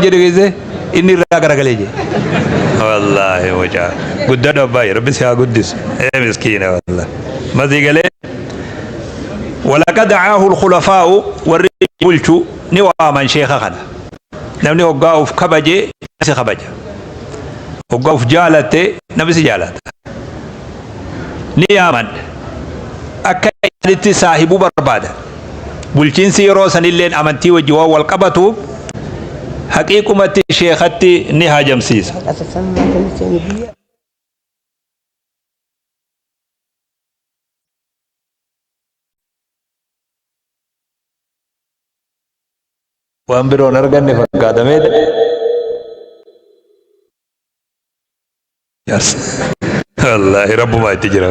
Jedhe geesse inni irraa garagalee jee. Wallaahi mucaa guddadhu abbaa rabbi si haa guddisu. Ee miskiina wallaahi. Masii galee walaqad da'aahu al-khulafaa'u warri bulchu ni waaman sheekha kana. Namni hoggaa uf kabaje si kabaja. Hoggaa uf jaalatte namni si jaalata. Ni yaaman akka isaanitti saahibuu barbaadan. Bulchiinsi yeroo sanilleen amantii wajji waan wal qabatuuf haqiiqumatti sheekatti ni haajamsiisa. Waan biroon arganne fakkaatamee Yes. Wallaahi rabbumaa itti jira.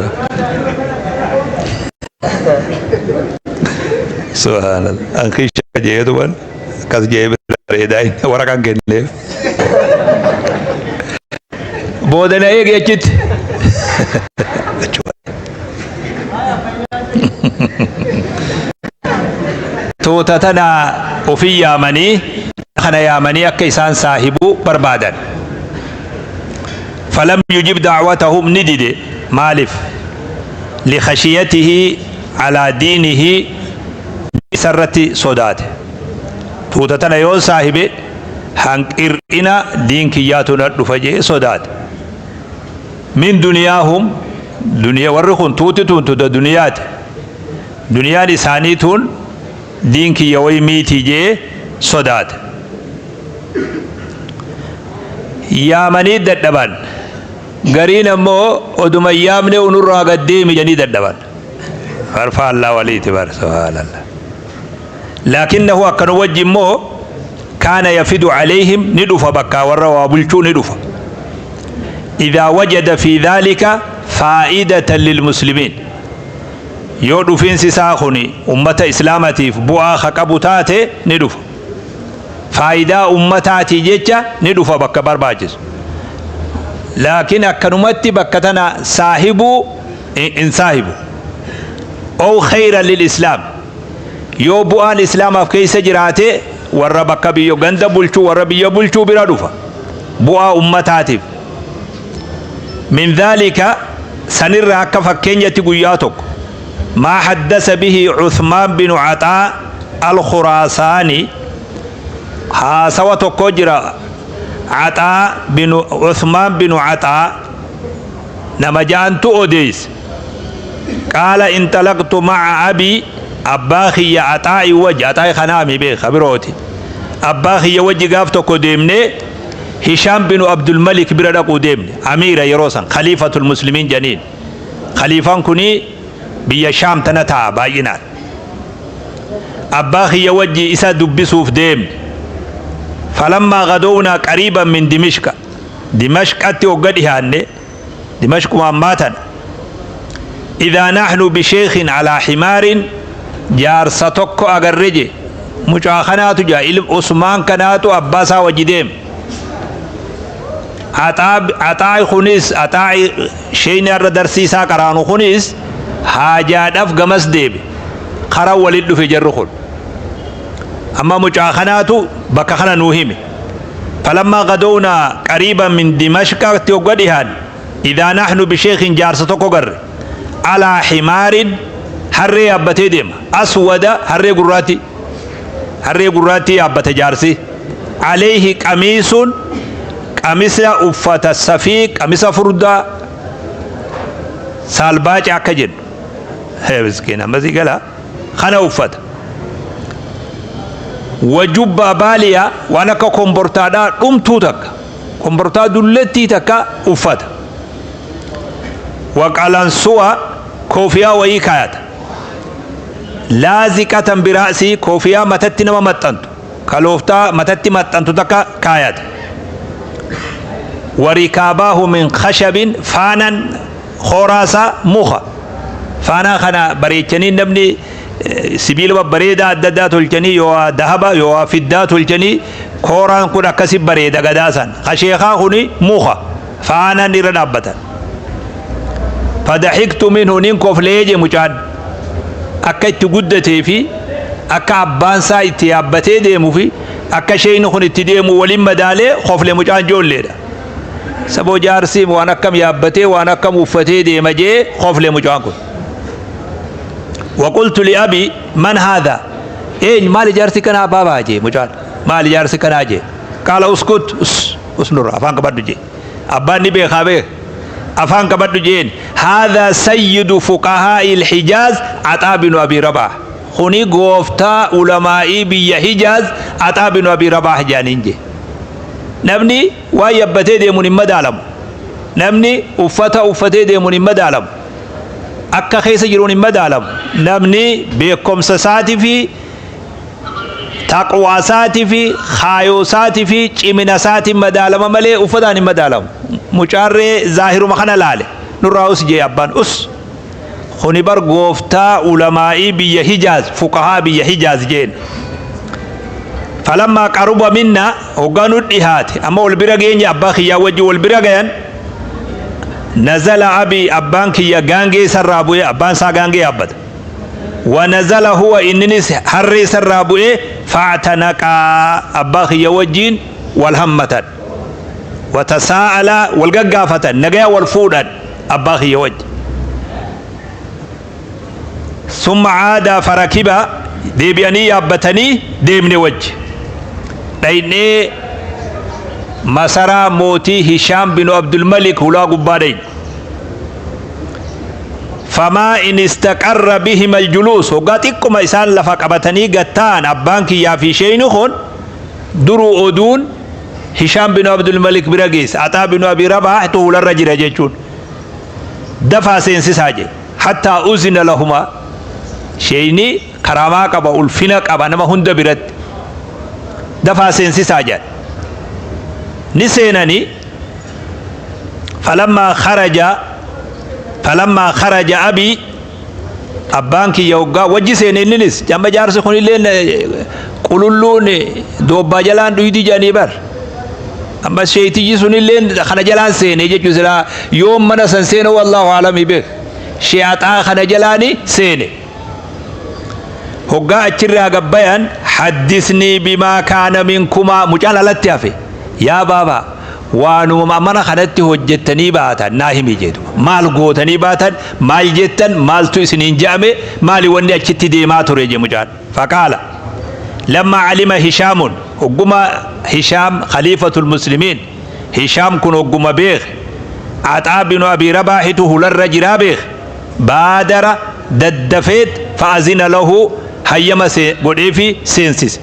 Subhaanallah. An kiisha jeetuman akkas jee bira bareedaa inni waraqaan kenneef. Booda na eegi achitti. Tuuta tana ofii yaamanii kana yaamanii akka isaan saahibuu barbaadan. Falam yujib da'watahum ni dide maalif likhashiyatihi alaa diinihi isa irratti sodaate tuuta tana yoon saahibe hanqir'ina diin kiyyaatu na dhufa jee sodaate min duniyaahum duniya warri kun tuuti tun tuuta duniyaati duniyaan isaanii tun diin kiyya way miitii jee sodaate Yaamanii dadhaban. Gariin ammoo oduma hin yaamne unurraa gad deemi jedhanii dadhaban. Bar faallaa waliiti bar subhaanallah. Laakinnahu akkanu wajji immoo kaana yafidu alayhim ni dhufa bakkaa warra waa bulchuu ni dhufa. Idaa wajada fi dhaalika faa'idatan lilmuslimiin. Yoo dhufiinsi isaa kuni ummata islaamatiif bu'aa ka qabu taate ni dhufa. Faayidaa ummataatii jecha ni dhufa bakka barbaachisu. Laakiin akkanumatti bakka tana saahibuu hin saahibu. Ow khayran lil islaam. Yoo bu'aan islaamaaf keessa jiraate warra bakka biyya ganda bulchuu warra biyya bulchuu bira dhufa. Bu'aa ummataatiif. Min dhaalika sanirraa akka fakkeenyatti guyyaa tokko. Maa haddasa bihi Uthmaan binu Axaa Al-Khuraasaani haasawa tokko jira Axaa binu Uthmaan binu Axaa nama ja'antu odeeyse qaala inxalaqtu ma'a abii abbaa kiyya Axaa'i wajji Axaa'i kanaami beeka birooti abbaa kiyya wajji gaaf tokko deemnee Hishaam binu Abdulmalik bira dhaquu deemne amiira yeroo san khaliifatul muslimiin janiin Khaliifaan kuni biyya Shaam tana taa'a baay'inaan. Abbaa kiyya wajji isa dubbisuuf deemne. Falammaa gadownaa qariiban min Dimishqa. Dimashqatti hogga dhihaanne, Dimashquma ammaa tana. Idhaa nahnu bisheekhin alaa himaarin jaarsa tokko agarre je. Mucaa kanaatu jaa ilm Usmaan kanaatu abbaa isaa wajji deeme. Axaa'i kunis axaa'i sheeyni har'a darsii isaa qaraanu kunis haajaadhaf gamas deeme kara walit dhufe jarri kun amma mucaa kanaatu bakka kana nuu hime falammaa gadownaa qariiban min dimashqatti hogga dhihaan idaa nahnu bisheekhin jaarsa tokko garre alaa himaarin harree yaabbatee deema aswada harree gurraatti harree gurraattii yaabbate jaarsi alayhi qamiisun qamisa uffata safii qamisa furdaa saalbaaca akka jedhu hee miskiin ammasii gala kana uffata wajubbaa baaliya waan akka kombortaadhaa dhumtuu takka kombortaa dullettii takka uffata waqalansuwa koofiyaa wayii kaayata laaziqatan biraasii koofiyaa matatti nama maxxantu kalooftaa matatti maxxantu takka kaayata. Warikaabaahu min khashabin faanan kooraasaa muka. Faanaa kana bareechanii namni sibiila babbareedaa adda addaa tolchanii yoo dahaba yoo fiddaa tolchanii kooraan kun akkasi bareeda gadaasan. Kasheekaa kuni muka faanan irra dhaabbatan. Fadahiktu minhu nin koflee je mucaan. Akka itti guddatee fi akka abbaan isaa itti yaabbatee deemu fi Akka sheeyni kun itti deemu waliin madaalee kofle. Mucaan ijoolleedha. Saboo jaarsi waan akkam yaabbatee, waan akkam uffatee deema jee kofle mucaan kun. وقلت لأبي: من هذا؟ إيه، maali jaarsi kanaa baabaa jee mucaan, maali jaarsi kanaa jee. قال: اسكت، us us, nurra afaan qabadhu jee. Abbaan ni beekaa, beek, afaan qabadhu jeen. هذا سيد فقهاء الحجاز عطاء بن أبي رباح. Kuni gooftaa ulamaa'ii biyya Hijaaz, Axaa binu Abii Rabaah jaaniin jee. Namni waan yabbatee deemuun hin madaalamu. Namni uffata uffatee deemuun hin madaalamu. Akka keessa jiruun hin madaalamu. Namni beekumsa isaatii fi taqwaa isaatii fi kaayoo isaatii fi cimina isaatiin madaalama malee uffataan hin madaalamu. Mucaarree zaahiruma kana laale. Nurraa us jee abbaan, us. Kuni bar gooftaa ulamaa'ii biyya Hijaaz, fuqahaa biyya Hijaaz jeen. فلما قرب منا, hoggaa nu dhihaate, amma wal bira geenye, abbaa kiyyaa wajji wal bira gayan. نزل أبي, abbaan kiyya gaangee sarraa bu'e. Abbaan isaa gaangee yaabbata. ونزل هو, inninis harree sarraa bu'e. فاعتنقا, abbaa kiyya wajjiin wal hammatan. وتساءلا, wal gaggaafatan, nagaya wal fuudhan abbaa kiyya wajji. ثم عاد فركبا, deebi'anii yaabbatanii deemne wajji. Dhaynee masaraa mootii Hishaam binu Abdulmalik hulaa gubbaa dhayn. فما إن استقر بهما الجلوس, hoggaa xiqquma isaan lafa qabatanii gattaan, abbaan kiyyaa fi sheeyni kun, duruu oduun Hishaam binu Abdulmalik bira geesse. Axaa binu Abi Rabaahtu hularra jira jechuun dafaa seensisaa je. حتى أذن لهما. Sheeyni karaamaa qaba, ulfina qaba nama hunda biratti. Dafaa seensisaa jedhe. Ni seenanii. فلما خرج أبي, abbaan kiyya hoggaa wajji seene, inninis jamma jaarsi kun illee qululluun doobbaa jalaan dhuydi jedhanii bar. Amma sheeytiyyi sun illee kana jalaan seene jechuu. Silaa yoom mana san seene, والله أعلم beek. Sheexaa kana jalaani seene. Hoggaa achirraa gabbayan, حدثني بما كان منكما. Mucaan alatti hafe. Yaa baabaa, waanuma mana kanatti hojjettanii baatan naa himi jedhu. Maal gootanii baatan? Maal jettan? Maaltu isiniin je'ame? Maali wanni achitti deemaa ture je mucaan. فقال: لما علم هشام, hogguma Hishaam, خليفة المسلمين Hishaam kun hogguma beek, Axaa binu Abii Rabaahitu hularra jiraa beek, بادر, daddafeet, فأذن له, hayyama godheefi seensise.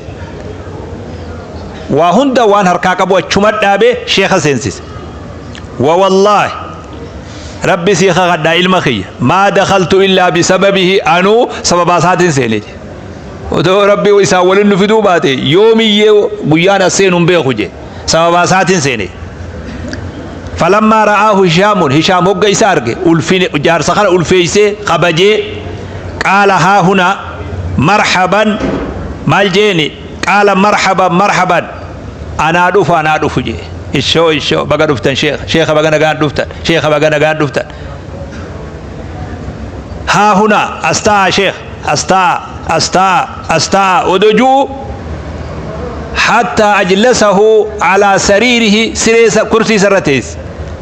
Waa hunda waan harkaa qabu achuma dhaabe, sheeka seensise. ووالله, rabbi sii kakadhaa, ilma kiyya, ما دخلت إلا بسببه. Anuu sababaa isaatiin seene. Otoo rabbi isaan walin nu fiduu baate, yoomiyyee guyyaan as seenu hin beeku je. Sababaa isaatiin seene. فلما رآه هشام, Hishaam hogga isa arge, ulfine jaarsa kana ulfeeysee kabajee, قال: ها هنا مرحبا. Maal jeeni? قال: مرحبا مرحبا, anaa dhufu, anaa dhufu jee. Ishoo, ishoo, baga dhuftan sheekha, sheekha, baga nagaan dhuftan, sheekha, baga nagaan dhuftan. ها هنا, as taa sheekh, as taa, as taa, as taa odojuu. حتى أجلسه على سريره, siree kursii sarra teesse.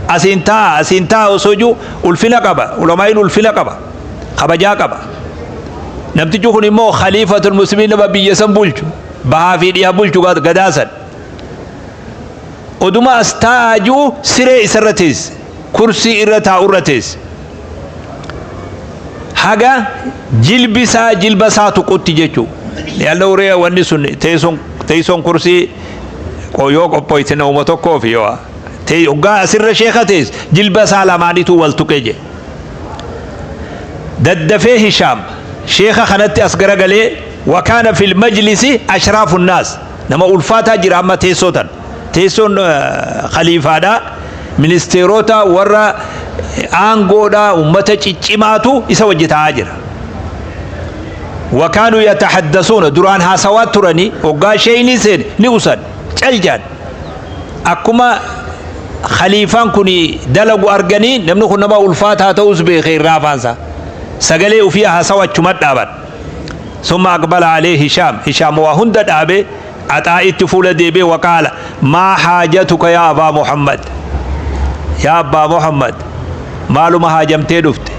Asiin taa, asiin taa osoo jiru, ulfina qaba. Ulamaa'iin ulfina qaba, kabajaa qaba. Namtichi kun immoo خليفة المسلمين, nama biyya san bulchu, bahaa fi dhiha bulchu gadaasan. Oduma as taa'aa jiru, siree isarra teesse, kursii irra taa'u irra teesse, haga jilbi isaa jilba isaa tuqutti jechuu yaallee. Uree wanni sun teessoon kursii yoo qophooyte nama tokkoof, yoo hoggaa asirra sheeka teesse, jilba isaa lamaanitu wal tuqe je. Daddafee Hishaam sheeka kanatti as garagalee. وكان في المجلس أشراف الناس, nama ulfaataa jira. Amma teessoo tan, teessoon khaliifaadha, ministeerota, warra aangoodha, ummata ciccimaatu isa wajji taa'aa jira. وكانوا يتحدثون, duraan haasawaa turanii, hoggaa sheeyni seen ni usan, caljaan. Akkuma khaliifaan kun dalagu arganii, namni kun nama ulfaataa ta'us beeke, irraa afaansa sagalee ufii haasawa achuma dhaaban. ثم أقبل عليه هشام. Hishaam waa hunda dhaabe. Axaa'itti fuula deebi'e. Waqaala: maa haajatuka yaa Abaa Muhammad? Yaa Abbaa Muhammad, maaluma haajamtee dhufte?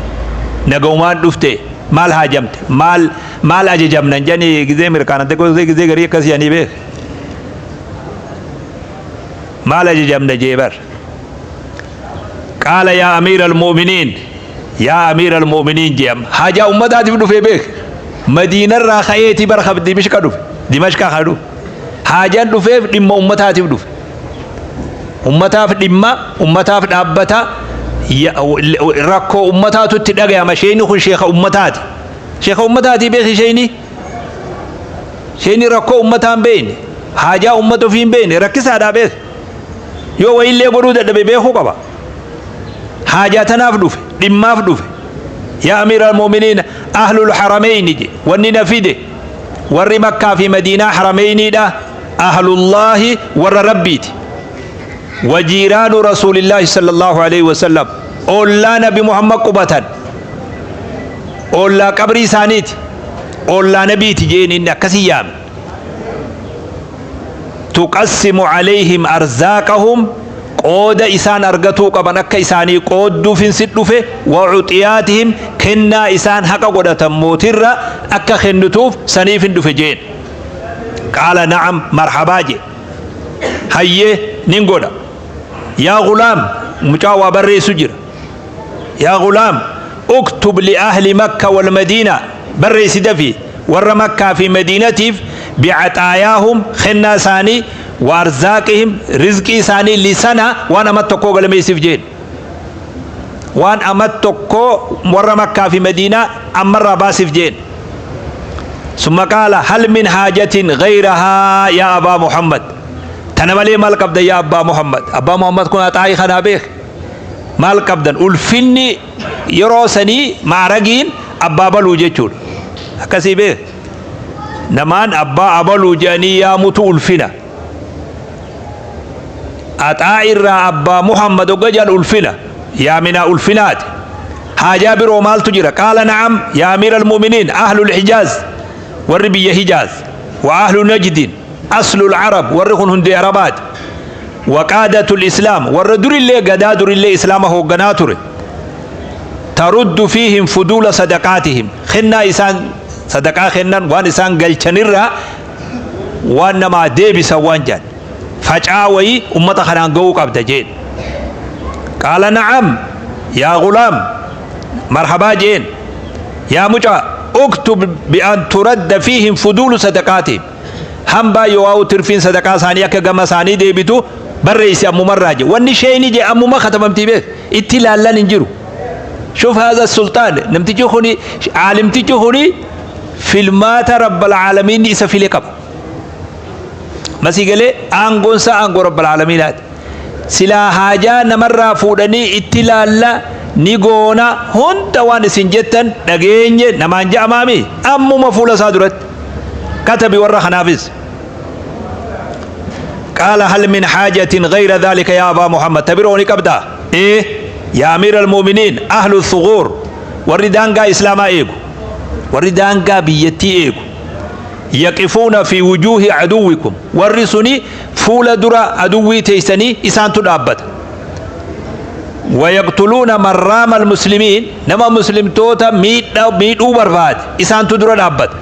Nagaumaan dhufte? Maal haajamte? Maal maal ajajamnan jedhanii gizee mirkaanante, gizee garii akkas jedhanii beek. Maal ajajamna jee bar. Qaala: yaa amiira almu'miniin, yaa amiira almu'miniin je'am. Haajaa ummataatiif dhufee beek. Madiinarraa ka'eetii bara Dimashqa dhufe. Dimashqaa kana dhufe. Haajaan dhufeef dhimma ummataatiif dhufe. Ummataaf dhimma, ummataaf dhaabbata, rakkoo ummataatu itti dhagayama. Sheeyni kun sheeka ummataati. Sheeka ummataatii beeki sheeyni. Sheeyni rakkoo ummataa hin beekne, haajaa ummata ofii hin beekne rakkisaadhaa beek. Yoo wayillee godhuu dadhabe beekuu qaba. Haajaa tanaaf dhufe, dhimmaaf dhufe. Yaa amiira almu'miniin, ahlul harameyni je, wanni na fide warri Makkaa fi Madiinaa harameyniidha. Ahlullaahi, warra Rabbiiti. Wajiiraanu Rasuulillaahi sallallahu alaihi wasallam, ollaa Nabi Muhammad qubatan, ollaa qabrii isaaniiti, ollaa nabiiti jeen. Inni akkasii yaame. Tuqassimu alayhim arzaaqahum, qooda isaan argatuu qaban akka isaanii qoodduufin si dhufe. Wa cuxiyaatihim, kennaa isaan haqa godhatan mootirra akka kennituuf saniifin dhufe jeen. Qaala: na'am, marhabaa je, hayyee, nin godha. Yaa gulaam, mucaa waa barreessu jira, yaa gulaam, uktub liahli Makka walmadiina, barreessi dafi warra Makkaa fi Madiinatiif, bicaxaayaahum, kennaa isaanii, wa arzaaqihim, rizqii isaanii, lisana, waan amat tokkoo galmeessiif jeen. Waan amat tokkoo warra Makkaa fi Madiinaa ammarraa baasiif jeen. ثم قال: هل من حاجة غيرها يا أبا محمد؟ Tana malee maal qabda yaa Abbaa Muhammad? Abbaa Muhammad kun axaayii kanaa beek. Maal qabdan? Ulfinni yeroo sanii maaragiin abbaa baluu jechuudha. Akkasii beek. Namaan abbaa abaluu jedhanii yaamutu ulfina. Axaa irraa Abbaa Muhammad hogga jedhan ulfina. Yaaminaa ulfinaati. Haajaa biroo maaltu jira? Qaala: na'am yaa amiira almu'miniin, ahlul Hijaaz, warri biyya Hijaaz, wa ahlu Najdin, aslul Arab, warri kun hundee Arabaati, wa qaadatul Islaam, warra durillee gadaa durillee Islaama hoogganaa ture, taruddu fiihim fuduula sadaqaatihim, kennaa isaan sadaqaa kennan, waan isaan galchanirraa waan namaa deebisan, waan jedhan facaa wayii ummata kanaan ga'uu qabda jeen. Qaala: na'am yaa gulaam, marhabaa jeen. Yaa mucaa, uktub bi'an turadda fiihim fuduulu sadaqaatihim, hambaa yoo tirfiin sadaqaa isaanii akka gama isaanii deebitu barreessi ammumarraa je. Wanni sheeyni je ammuma katabamtii beek, itti ilaallan hin jiru. شوف هذا السلطان، namtichi kuni, caalimtichi kuni filmaata rabbal caalamiin isa file qaba. Masii galee aangoonsa aangoo rabbal caalamiinaati. Silaa haajaa namarraa fuudhanii itti ilaalla ni goona hunda, waan isin jettan dhageenye namaan je'amaami. Ammuma fuula isaa duratti katabi warra kanaafis. قال: هل من حاجة غير ذلك يا أبا محمد؟ تبروني قبدا. إيه يا أمير المؤمنين، أهل الثغور، warri daangaa إسلاما eegu, warri daangaa biyyattii eegu, يقفون في وجوه عدوكم، warri suni fuula dura aduwwii teeysanii isaantu dhaabbata. ويقتلون من رام المسلمين، nama muslimtoota miidhuu barbaade isaantu dura dhaabbata.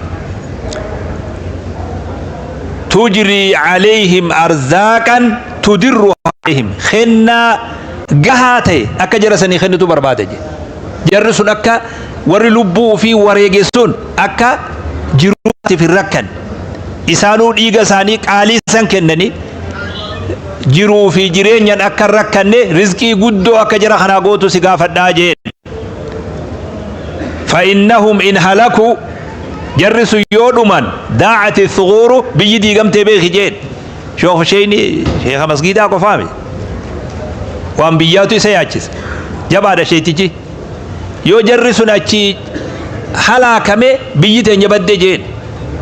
تجري عليهم أرزاقا تدر عليهم، kennaa gahaa ta'e akka jara sanii kennitu barbaada je. Jarri sun akka warri lubbuu fi wareege sun akka jiruutiif hin rakkan, isaanuu dhiiga isaanii qaalii san kennanii jiruu fi jireenyan akka hin rakkanne rizqii guddoo akka jara kanaa gootu si gaafadhaa jeen. فإنهم إن هلكوا، jarri sun yoo dhuman، ضاعت الثغور، biyyi diigamtee beeki jeen. Shoof sheeyni sheeka masgiidaa qofaami, waan biyyaatu isa yaachisa. Jabaadha sheetichi. Yoo jarri sun achi halaakame biyyi teenya badde jeen.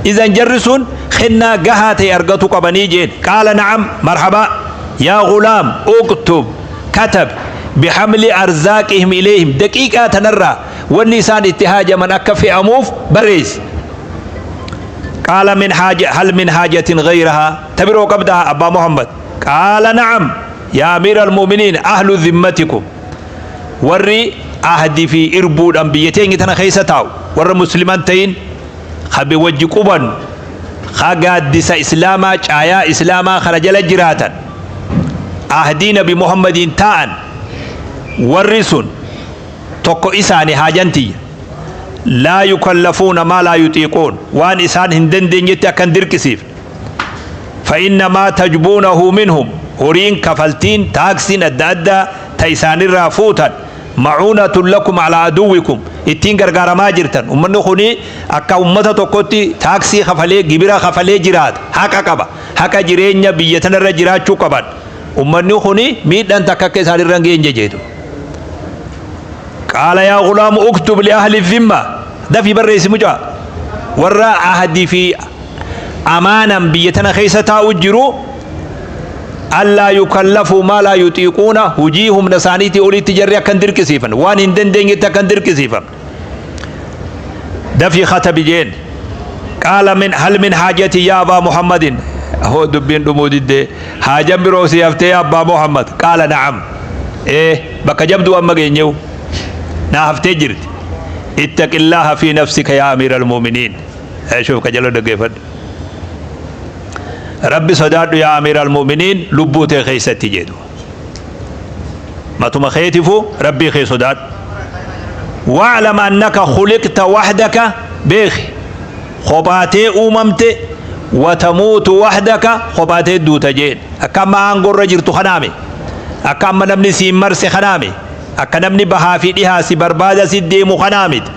Idan jarri sun kennaa gahaa ta'e argatu qabanii jeen. قال: نعم، مرحبا. يا غلام، اكتب، كتب بحمل أرزاقهم إليهم، daqiiqaa tanarraa wanni isaan itti haajaman akka fe'amuuf barreessi. قال من حاجة هل من حاجة غيرها تبرو قبدها أبا محمد قال نعم يا أمير المؤمنين أهل ذمتكم وري أهدي في إربود أنبيتين تنا خيسة تاو ور مسلمان تين خبي وجه قبن خاقادس إسلاما شايا إسلاما خرج لجراتا أهدي نبي محمد تاء ورسون tokko isaani haajanti laa yukallafuuna maa laa yutiiquun waan isaan hin dandeenyetti akkan dirqisiif فإنما تجبونه منهم هورين كفلتين تاكسين أدى أدى تيسان الرافوتا معونة لكم على عدوكم ittiin gargaaramaa jirtan ummanni kuni akka ummata tokkotti taaksii kafalee gibira kafalee jiraata haqa qaba haqa jireenya biyya tanarra jiraachuu qaban ummanni kuni miidhaan takka akka isaanirra hin geenye jeetu قال يا غلام اكتب لأهل الذمة ده في بريس مجا ورا عهدي في أمانا بيتنا خيسة تاوجرو ألا يكلفوا ما لا يطيقون هجيهم نسانيتي أولي تجري كان درك سيفا وان هندن دين كان درك سيفا ده في خطب جين قال من هل من حاجتي يا أبا محمد هو دبين دمودي دي حاجة بروسي أفتي يا أبا محمد قال نعم إيه بك جبدو أما جينيو نافتي جرت اتق الله في نفسك يا أمير المؤمنين شوف كجلو دقيفت ربي صداد يا أمير المؤمنين لبوتي خيستي جيدو ما تم خيتفو ربي خي صداد واعلم أنك خلقت وحدك بيخ خباتي أممت وتموت وحدك خباتي دوتجين أكما أنقر رجرت خنامي أكما نمني سيمرس خنامي akka namni bahaa fi dhihaa si barbaada si deemu kanaa miti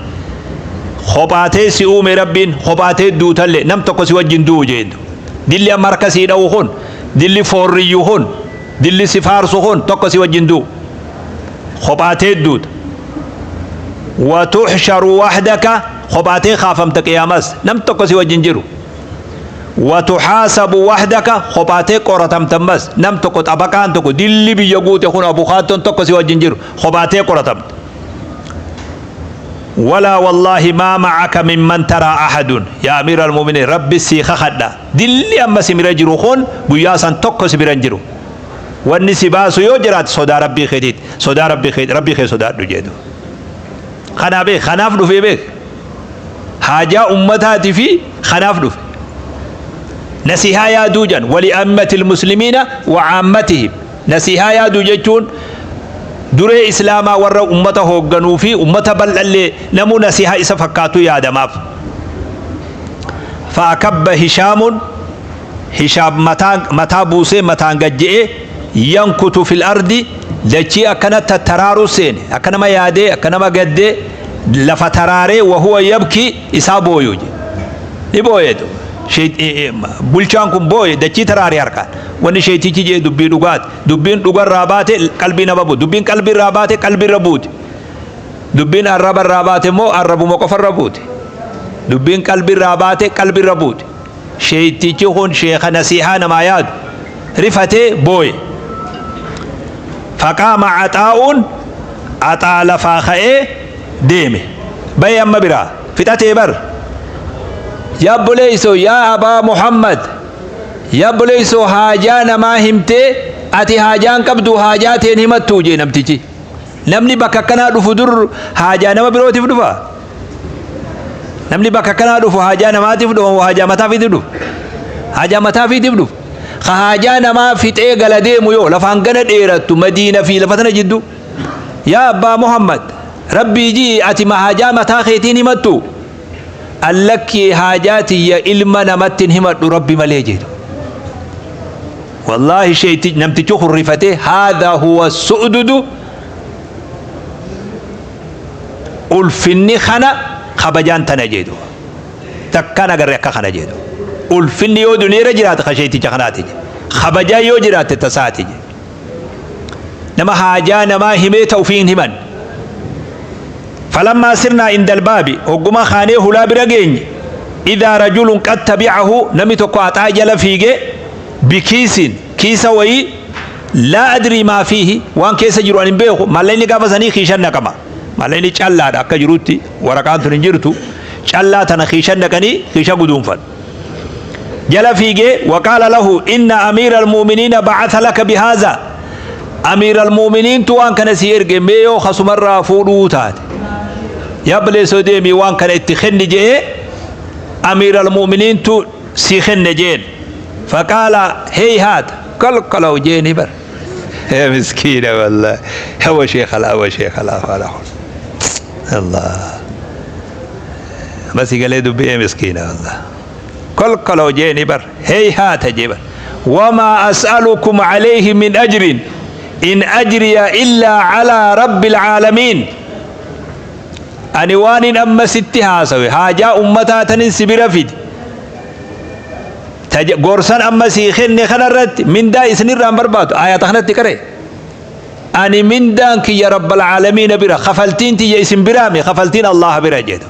kophaatee si uume rabbiin kophaatee duutallee nam tokko si wajjin du'u jeendu dilli amma harka sii dha'u kun dilli foorriyyu kun dilli si faarsu kun tokko si wajjin du'u kophaatee duuta watuxsharu wahdaka kophaatee kaafamta qiyaamas nam tokko si wajjin jiru وتحاسب وحدك خباتي قرتم تمس نم تكو طبقان تكو دلي بيغوت خون ابو خاتون تكو سوى جنجر خباتي قرتم ولا والله ما معك ممن ترى احد يا امير المؤمنين ربي سيخ خدا دلي اما سمير خون غياسان تكو سبيرنجرو وني سباسو يجرات صدا ربي خديت صدا ربي خيد ربي خي صدا دجيدو خنا بي خناف دفي بك حاجه امتاتي في خناف دفي نسيها يا دوجا ولأمة المسلمين وعامتهم نسيها يا دوجتون دري إسلاما ورا أمته هوغنو في أمته بل اللي نمو نسيها إسفكاتو يا دماف فأكب هشام هشام متى بوسي متى قجئ ينكت في الأرض لكي أكنت تترارو سين أكنما يادي أكنما قدي لفتراري وهو يبكي إسابو يوجي نبويدو bulchaan kun booye dachii taraaree harkaan wanni sheetichi jee dubbii dhugaati dubbiin dhugarraa baate qalbii nama buuti dubbiin qalbiirraa baate qalbiirra buuti dubbiin arrabarraa baate immoo arrabuma qofarra buuti dubbiin qalbiirraa baate qalbiirra buuti sheetichi kun sheeka nasiihaa namaa yaadu rifatee booye faqaama caxaa'uun axaa lafaa ka'ee deeme bayee amma biraa fixatee bar يا بوليسو يا أبا محمد يا بوليسو هاجان ما همتي أتي هاجان قبدو هاجاتين همتو جي نمتيجي نمني بكا كنا دفو در هاجان ما بروتي فدفا نمني بكا كنا دفو هاجان ما تفدو وهاجا متا في تفدو هاجا متا في تفدو خهاجان ما في تيغل ديمو يو لفان غنا ديرتو مدينة في لفتنا جدو يا أبا محمد ربي جي أتي ما هاجا متا خيتين همتو اللكي حاجاتي يا إلما نمتن همت ربي مليجي والله شيء نمت خرفته هذا هو السؤدد ألفني خنا خبجان تنجيدو تكنا غريك خنا جيدو ألفني يودو نير جرات خشيتي خناتي خبجا يوجرات تساتي نما حاجة نما هميت وفين همن فلما سرنا عند الباب هجما خانه لا برجين إذا رجل قد تبعه نمت قاطع جل فيجي بكيس كيس وي لا أدري ما فيه وان كيس جرو أن بيه ما لين قافزني خيشنا كما ما لين چلا أكا جروتي ورقان تنجرتو چلا تنا خيشنا كني خيشا قدوم فن. Jala fiigee waqaala lahu inna amiira almu'miniina ba'atha laka bihaaza. Amiira almu'miniintu waan kana si erge mee yoo kasumarraa fuudhuu taate. Yaa deemii waan kana itti kenni je'ee amiira almu'miniintu si kenne jeen. Faqaala heyhaat kalkalaw jeeni bar. يا مسكينة والله هو شيخ هو شيخ الله بس قال دبي مسكينة والله كل كلو جيني بر هيهات جيبر وما أسألكم عليه من أجر إن أجري إلا على رب العالمين. أني وان أما ستها سوي هاجا أمتا تنسي برفد gorsan amma sii kenne kanarratti mindaa isinirraan barbaadu ayata kanatti qare ani mindaan kiyya rabbal caalamiina bira kafaltiin tiyya isin biraami kafaltiin allaha bira jedhu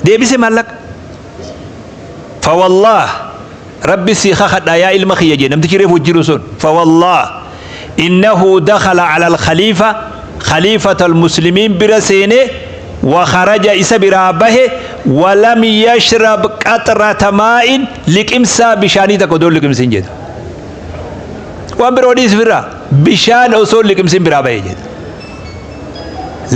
deebise mallaqa فوالله ربي سي خخد يا ilma kiyya jee namtichi reefu jiru sun فوالله إنه دخل على الخليفة خليفة المسلمين برسينه وخرج إسا برابه ولم يشرب قطرة ماء لكمسا بشاني تكدول لكمسين جد وان بروديس برا بشان أصول لكمسين برابه جد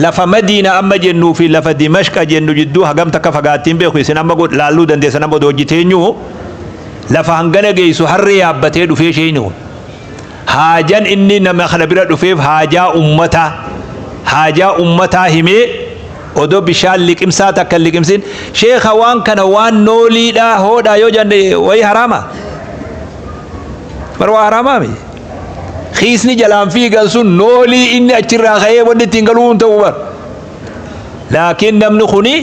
لفا مدينة أما جنو في لفا دمشق جنو جدو هقام تكفقاتين بيخو سن أما قد لالو دندي سن أما دوجتينيو لفا هنغنى جيسو هر يابتي دفي شينو هاجان إني نما خنبرا دفيف هاجا أمتا هاجا أمتا همي odoo bishaan liqimsaa takka liqimsin sheekha waan kana waan nooliidha hoodha yoo jenne wayi haraama bar waa haraamaami khiisni jalaan fiigan sun noolii inni achirraa ka'ee wanni ittiin galuu hin ta'u bar laakiin namni kuni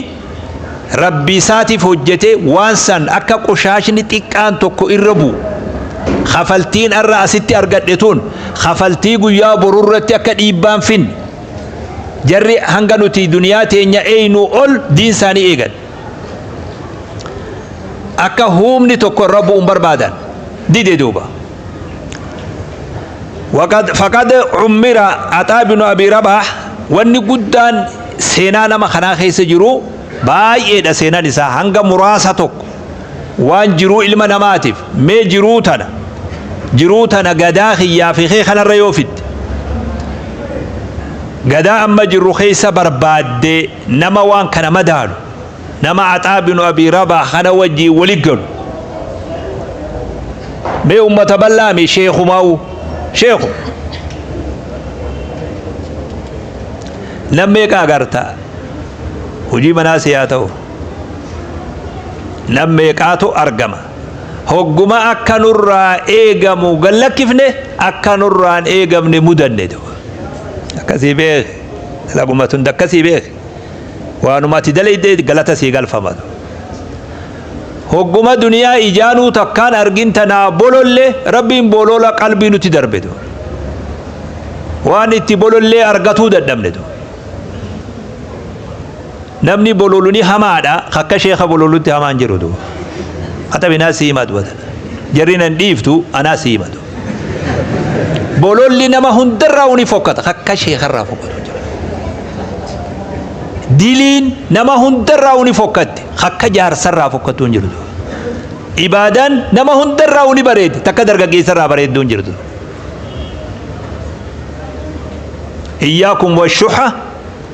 rabbi isaatiif hojjete waan san akka qoshaashni xiqqaan tokko irra bu'u kafaltiin arra asitti argadhe tun kafaltii guyyaa borurratti akka dhiibbaan finne jarri hanga nuti duniyaa teenya eeynu ol diin isaanii eegan akka humni tokko irra bu'uun barbaadan dide duuba. وقد فقد عمر عطاء بن أبي رباح wanni guddaan seenaa nama kanaa keessa jiru baay'eedha. Seenaan isaa hanga muraasa tokko waan jiruu ilma namaatiif mee jiruu tana gadaa kiyyaa fi kee kanarra yoo fidde gadaa amma jirru keessa barbaaddee nama waan kana madaalu nama Axaa binu Abii Rabaa kana wajjiin wali galu mee ummata bal'aami sheekumaa'u sheeku nam meeqa agarta hojii manaas haa ta'u nam meeqaatu argama hogguma akka nurraa eegamu gallakkifne akka nurraan eegamne mudanne akkasii beek laguma tun akkasii beek waanuma ati dalayde galata sii galfamatu hogguma duniyaa ijaanuu takkaan argin tanaa bololle rabbiin bolola qalbii nuti darbetu waan itti bolollee argatuu dadhabnetu namni bololuni hamaadha akka sheeka bololutti hamaan jiru du katabinaa sii himatu jarri nan dhiiftu anaa sii himatu bololli nama hundarraa uni fokkata akka sheekarraa fokkatu diliin nama hundarraa uni fokkatti akka jaarsarraa fokkatu hin jirtu ibaadaan nama hundarraa uni bareeddi takka dargaggeessarraa bareedduu hin jirtu. إياكم والشح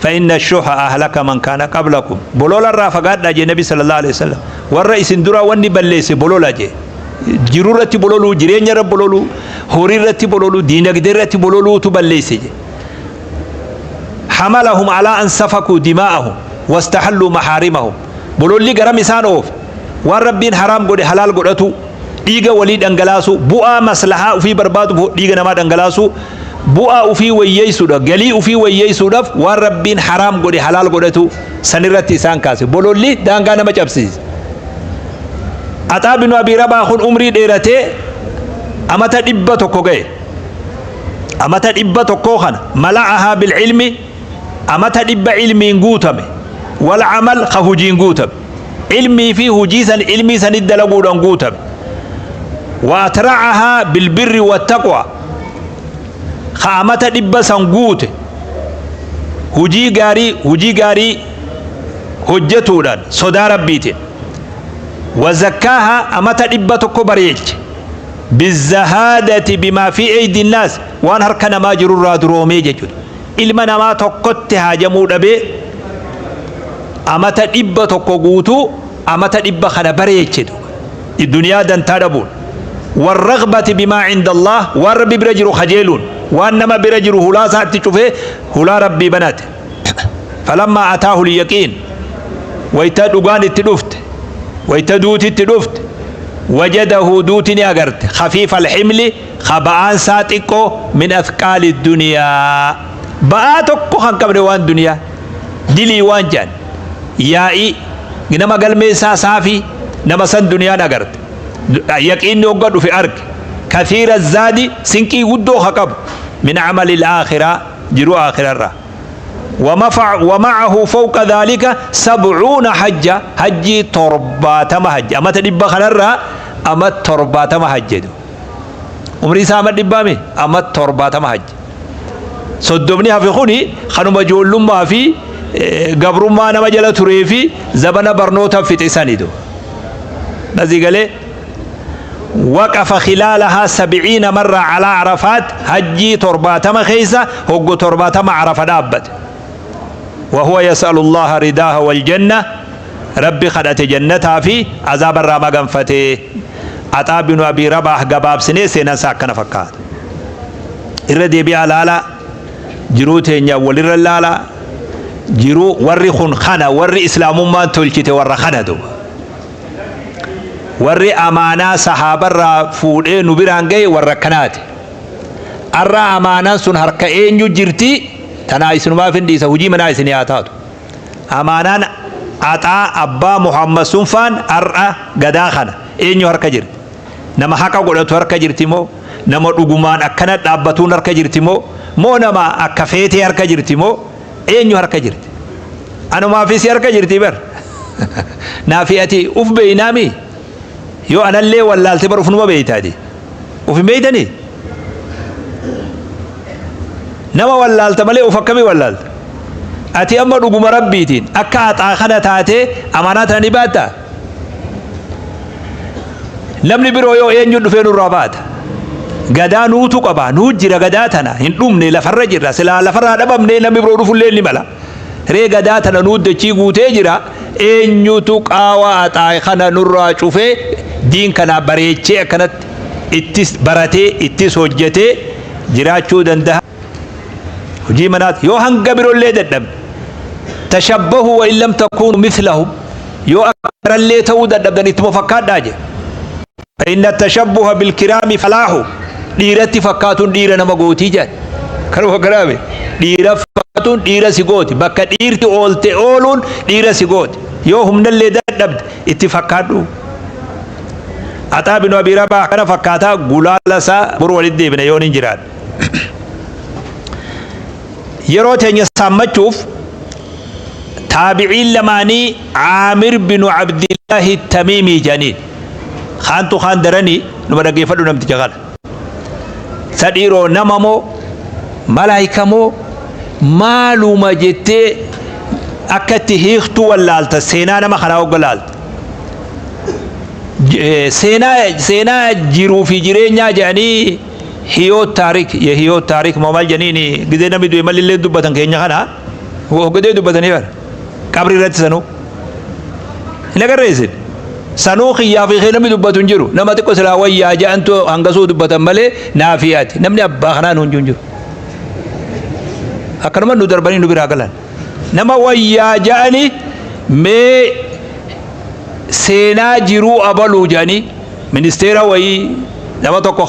فإن الشح أهلك من كان قبلكم. بلولا الرافقات جي النبي صلى الله عليه وسلم والرئيس درا وني بليس بلولا جي جرورة بلولو جرين رب بلولو هوريرة بلولو دينك درة بلولو تبليس جي. حملهم على أن سفكوا دماءهم واستحلوا محارمهم. بلولي قرم إسان أوف والربين حرام قد حلال قدتو ديغا وليد أنغلاسو بؤا مسلحة في برباد ديغا نماد أنغلاسو bu'aa ufii wayyeessuudhaaf galii ufii wayyeessuudhaaf waan rabbiin haraam godhe halaal godhatu sanirratti isaan kaase bololli daangaa nama cabsiise. Axaa binu Abii Rabaa kun umrii dheeratee amata 100 ga'e. Amata 100 kana mala'ahaa bilcilmi amata 100 ilmiin guutame wal camal ka hujiin guutame ilmii fi hujii san ilmii sanit dalaguudhaan guutame wa atra'ahaa bilbirri wattaqwa amata 100 san guute hujii gaarii hojjetuudhaan sodaa rabbiitiin Wazakkaaha amata 100 bareeche. Bizahaadati bimaa fi eydi naas, waan harka namaa jirurraa duroomee jechuudha. Ilma namaa tokkotti haajamuu dhabee amata 100 guutuu, amata 100 kana bareeche duniyaa dantaa dhabuun. Warragbati bimaa cinda Allah, waan Rabbi bira jiru kajeeluun, waan nama bira jiru hulaa isaatti cufee hulaa Rabbii banate. Falammaa ataahu lyaqiin, wayta dhugaan itti dhufte, wayta duuti itti dhufte, wajadahu, duuti ni agarte, khafiifa alhimli, ka ba'aan isaa xiqqoo, min athqaali duniyaa, ba'aa tokko kan qabne, waan duniyaa dilii waan jedhan yaa'ii nama galmee isaa saafii nama san duniyaan agarte. Yaqiinni hogga dhufe arge, kathiira zaadi, sinqii guddoo ka qabu, min camali alaakiraa, jiruu aakhirarraa. ومعه فوق ذلك 70 حجة، hajjii 70 hajji. Amata 100 kanarraa ama 70 hajjedu. Umrii isaa ama dhibbaami, ama 70 hajji. 30ni hafe kuni kanuma ijoollummaa fi gabrummaa nama jala turee fi zabana barnoota fixisanidu nasii galee. وقف خلالها 70 مرة على عرفات، hajjii 70 keessa hoggu 70 عرفة dhaabbate. وهو يسأل الله رداه والجنة، ربي خدت جنتها في عذاب الرامة قنفته. عطاء بن أبي رباح gabaabsinee seenaan isaa akkana fakkaata. Irra deebi'aa laala, jiruu teenya walirra laala. Jiruu warri kun kana, warri islaamummaan tolchite warra kana duuba. Warri amaanaa sahaabarraa fuudhee nu biraan gahe warra akkanaati. Arra amaanaan sun harka eenyu jirti? Tanaa isinumaaf hin dhiisa, hujii manaa isin haa taatu. Amaanaan Axaa abbaa Muhammad sunfaan har'a gadaa kana eenyu harka jirti? Nama haqa godhatu harka jirti moo, nama dhugumaan akkana dhaabbatuun harka jirti moo nama akka feetee harka jirti moo, eenyu harka jirti? Anumaafis harka jirti bar. Naafi ati uf beeynaami. Yoo anallee wallaalte bar ufnuma beeytaati. Uf hin beeytanii? Nama wallaalta malee uf akkamii wallaalta? Ati amma dhuguma Rabbiitiin akka Axaa kana taatee amaanaa tana ni baatta? Namni biroo yoo eenyu dhufee nurraa baata? Gadaa nuutu qaba, nuu jira. Gadaa tana hin dhumne, lafarra jirra. Silaa lafarraa dhabamne namni biroo dhufullee ni mala. Ree gadaa tana nuu dachii guutee jira. Eenyutu qaawa Axaa kana nurraa cufee diin kana bareechee akkanatti ittis baratee ittis hojjetee jiraachuu danda'a? Hojii manaati. Yoo hanga biroollee dadhabne, tashabbahu wa in lam takuunu mithlahum, yoo akka ta'uu dadhabdan ittuma fakkaadhaa jedhe. فإن التشبه بالكرام فلاح، dhiiratti fakkaatuun dhiira nama gootii jedhe. Kanuma kanaame dhiira fakkaatuun dhiira si gooti. Bakka dhiirti oolte ooluun dhiira si gooti. Yoo humnallee dadhabde itti fakkaadhu. Axaa binu Abii Rabaa kana fakkaataa. Gulaala isaa boru walitti deebina yoon hin jiraadhe. Yeroo teenya saammachuuf, taabiciin lamaanii Caamir binu Abdillaahi Tamiimii jedhaniin kaantu kaan daranii numa dhaggeeffadhu. Namticha kana sadhiiroo nama moo malaayika moo maaluma jettee akka itti hiiktuu wallaalta. Seenaa nama kanaa hogga laalta, seenaa jiruu fi jireenyaa jedhanii hiyoot taarik, የህይወት ታሪክ moo maal jedhaniini, gizee namni du'e malillee dubbatan keenya kana hoggadee dubbatanii bara qabri irratti sanuu hin agarreessin. Sanuu kiyyaa fi namni dubbatu hin jiru. Nama xiqqoo silaa wayyaa jedhantu hangasuu dubbatan malee naafiyaati namni abbaa kanaa nuun jiru. Akkanuma nu darbanii nu biraa galan. Nama wayyaa jedhani mee seenaa jiruu abaluu jedhanii ministeera wayii, nama tokko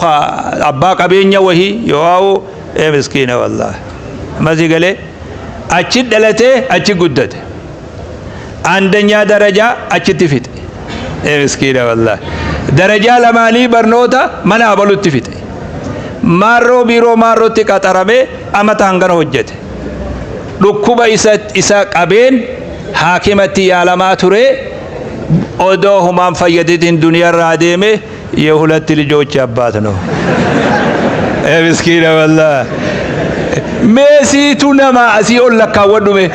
abbaa qabeenya wahii yoo ee miskiina wallaahi masii galee achi dhalatee achi guddate, አንደኛ ደረጃ achitti fixe. Ee miskiina wallaahi, darajaa lamaanii barnoota mana abalutti fixe. Maarroo biiroo maarrootti qaxaramee amata hangana hojjete. Dhukkuba isa qabeen haakimatti yaalamaa ture. Odoo humaan fayyaditin duniyarraa deeme. የሁለት ልጆች አባት ነው። Miskiina wallaahi. Meesiitu nama asii ol lakkaawwadhu mee.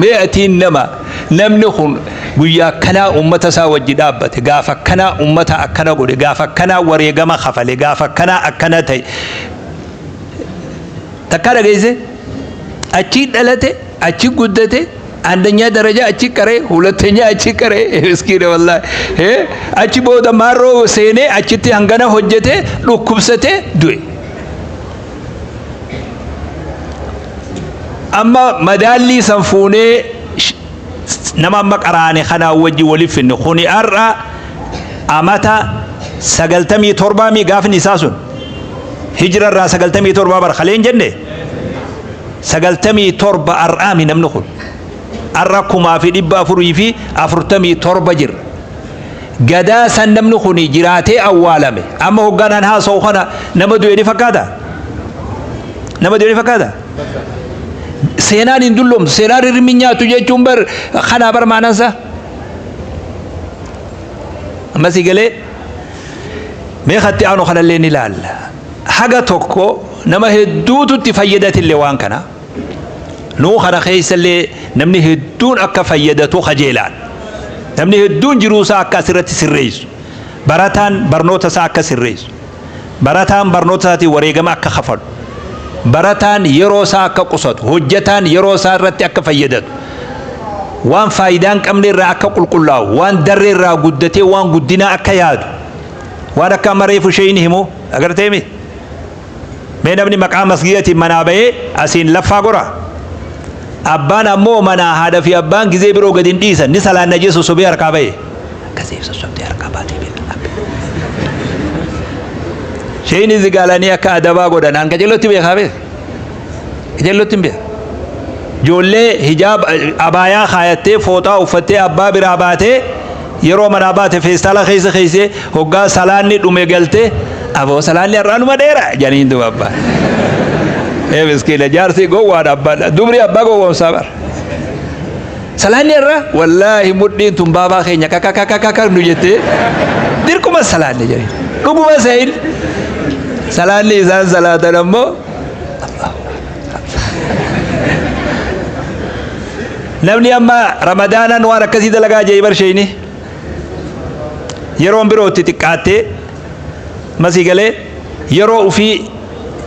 Mee atiin nama Namni kun guyyaa akkanaa ummata isaa wajji dhaabbate, gaafa akkanaa ummata akkana godhe, gaafa akkanaa wareegama kafale, gaafa akkanaa akkana ta'e. Takkaa dhageesse? Achi dhalate, achi guddate, አንደኛ ደረጃ achi qaree, ሁለተኛ achi qaree, miskiina wallaahi. Achi booda maarroo seenee achitti hangana hojjete, dhukkubsate, du'e. Amma madaallii san fuunee nama amma qaraane kanaa wajji waliif finne. Kuni har'a amata 97 mi gaafni isaa sun hijira irraa 97 bara kaleen jenne 97 har'aami. Namni kun har'a 1447 jira. Gadaa san namni kun jiraatee awwaalame. Amma hogganaan haasa'u kana nama du'e ni fakkaata, nama du'e ni fakkaata. Seenaan hin dulloomtu, seenaan hirmi nyaatu jechuun bar kanaa bar maanansa. Amma si galee? Mee katti aanu kanallee ni ilaalla. Haga tokko nama hedduutu itti fayyadatillee waan kana. Nuu kana keessallee namni hedduun akka fayyadatu kajeelaan, namni hedduun jiruusaa akka asirratti sirreessu, barataan barnoota isaa akka sirreessu, barataan barnoota isaatiin wareegama akka kafalu, barataan yeroo isaa akka qusatu, hojjetaan yeroo isaa irratti akka fayyadatu, waan faayidaa hin qabne irraa akka qulqullaa'u, waan darree irraa guddatee waan guddinaa akka yaadu, waan akka amma reefu isheen himu agarteemi. Mee namni maqaa masgiidatiin manaa bahee asiin laffaa gora, abbaan ammoo manaa haadha fi abbaan gizee biroo gadi hin dhiisan, ni salaanna jee sossobee harkaa bahe, akkasii sossobdee harkaa baatee beeka. Isheen zigaalanii akka adabaa godhan an qajeellotti beekaa, beeka, qajeellotti hin beeka. Ijoollee hijaab abaayaa kaayattee, fooxaa uffattee, abbaa biraa baatee, yeroo manaa baate feestaala keessa keessee, hoggaa salaanni dhume galtee, "Aboo, salaanni har'aanuma dheera," jedhaniin duuba abbaan. Ee miskiina, jaarsi gowwaadha, abbaan dubri abbaa gowwoomsaa bara. Salaanni har'a wallaahi mudhiin tun baabaa keenya kakakakaka nu jettee dirquma salaanni jedhaniin. Dhuguma sa'in salaanni isaan salaatan ammoo namni amma Ramadaanaan waan akkasii dalagaa jee barsheeni yeroon birootti xiqqaattee masii galee yeroo ufii.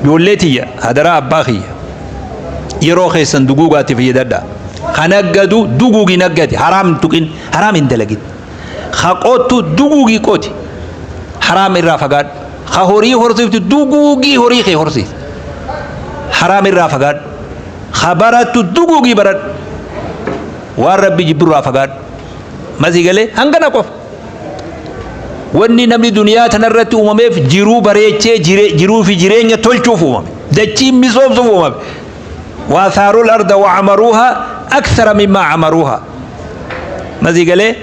Ijoollee tiyya, hadaraa abbaa kiyya, yeroo keessan duguugaatti fayyadadha. Kan aggadu duguugi, naggadi, haraam hin tuqin, haraam hin dalagin. Ka qottu duguugii qoti, haraam irraa fagaadhu. Ka horii horsiiftu duguugii horii kee horsiif, haraam irraa fagaadhu. Ka barattu duguugii baradhu, waan Rabbi jibbirraa fagaadhu. Masii galee? Hangana qofa. Wanni namni duniyaa tanarratti uumameef jiruu bareechee jiruu fi jireenya tolchuuf uumame, dachiin misoomsuuf uumame. وآثروا الأرض وعمروها أكثر مما عمروها. Masii galee?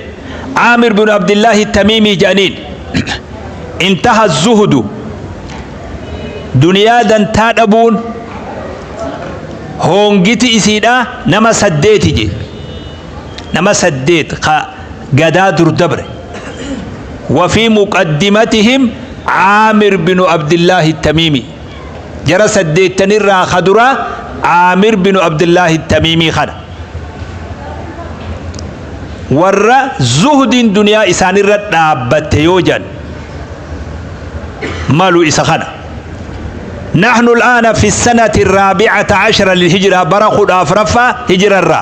عامر بن عبد الله التميمي جانين انتهى الزهد duniyaa dantaa dhabuun hoongiti isiidha nama saddeeti je, nama saddeet ka gadaa dur dabre. وفي مقدمتهم عامر بن عبد الله التميمي. جرى سديتن الرا خدرا عامر بن عبد الله التميمي خنا warra zuhdiin duniyaa isaanirra dhaabbatte yoo jedhan malu isa kana. نحن الآن في السنة 14 للهجرة، برا 14 هجرة الرا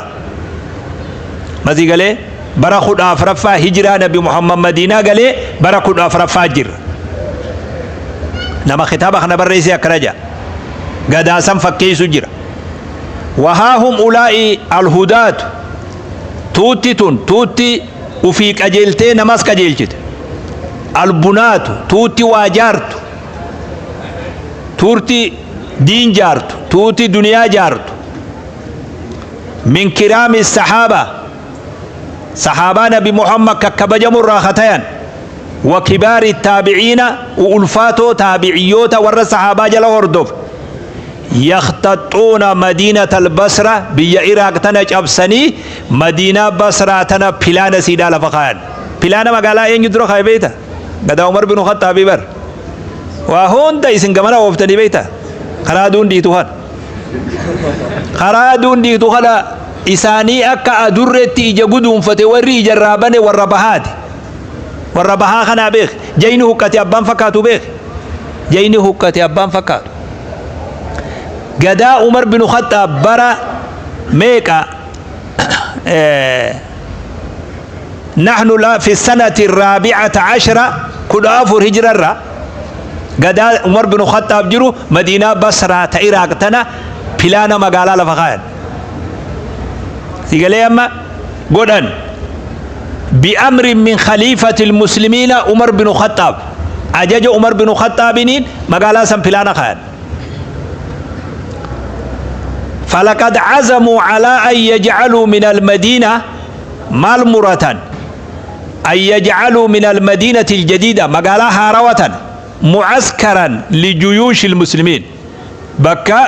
ماذا قال؟ برا 14 هجرة نبي محمد مدينة قال برا 14 جر. نما خطابة خنا بريسي أكرجا قداسا فكيسو جرا. وها هم أولئك الهداة، tuutti tun tuutti ufii qajeeltee namas qajeelchite, البناة tuutti waa jaartu, tuutti diin jaartu, tuutti duniyaa jaartu, من كرام الصحابة، sahaabaa Nabi Muhammad kakkabajamu irraa katayan, وكبار التابعين ulfaatoo taabiciyyoota warra sahaabaa jala hordof, يختطون مدينة البصرة، biyya Iraaq tana cabsanii madiinaa Basraa tana pilaana siidhaa lafa kaayan. Pilaana magaalaa eenyu dura kaaye beeyta? Gadaa Umar bin Khaxaabii bar. Waa hunda isin gamana ooftanii beeyta. Karaa aduun dhiitu kana, karaa aduun dhiitu kana. Isaanii akka adurreetti ija guduunfate warri ijarraa bane warra bahaati. Warra bahaa kanaa beek. Jayni huqqate abbaan fakkaatu beek. Jayni huqqate abbaan fakkaatu. Gadaa Umar bin Khattaab bara meeqa نحن لا في السنة الرابعة عشرة 14 هجرة gadaa Umar bin Khattaab jiru Madiinaa Basraa ta Iraaq tana pilaana magaalaa lafa kaayan. Sigalee amma godhan bi'amrin min khaliifati muslimiina Umar bin Khattaab, ajaja Umar bin Khattaabiniin magaalaa san pilaana kaayan. فلقد عزموا على أن يجعلوا من المدينة مال مرة أن يجعلوا من المدينة الجديدة مقالة هاروة معسكرا لجيوش المسلمين. بكا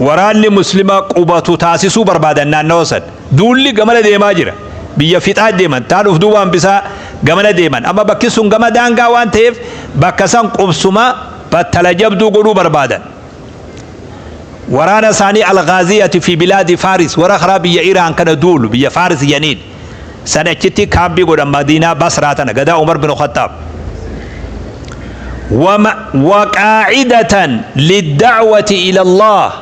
وراني مسلمة قبطو تاسسو بربادا نانوسا دولي قمنا ديما جرا بيا فتاة ديما تعرف دوبان بسا قمنا ديما أما بكسون قمنا دانقا وان تيف بكسان قبسما بتلجبدو قلو بربادا. ورانا ثاني الغازية في بلاد فارس ورخرا بيا إيران كان دول بيا فارس ينين سنة كتي كامبي قد مدينة بصرة قدا عمر بن الخطاب. وقاعدة للدعوة إلى الله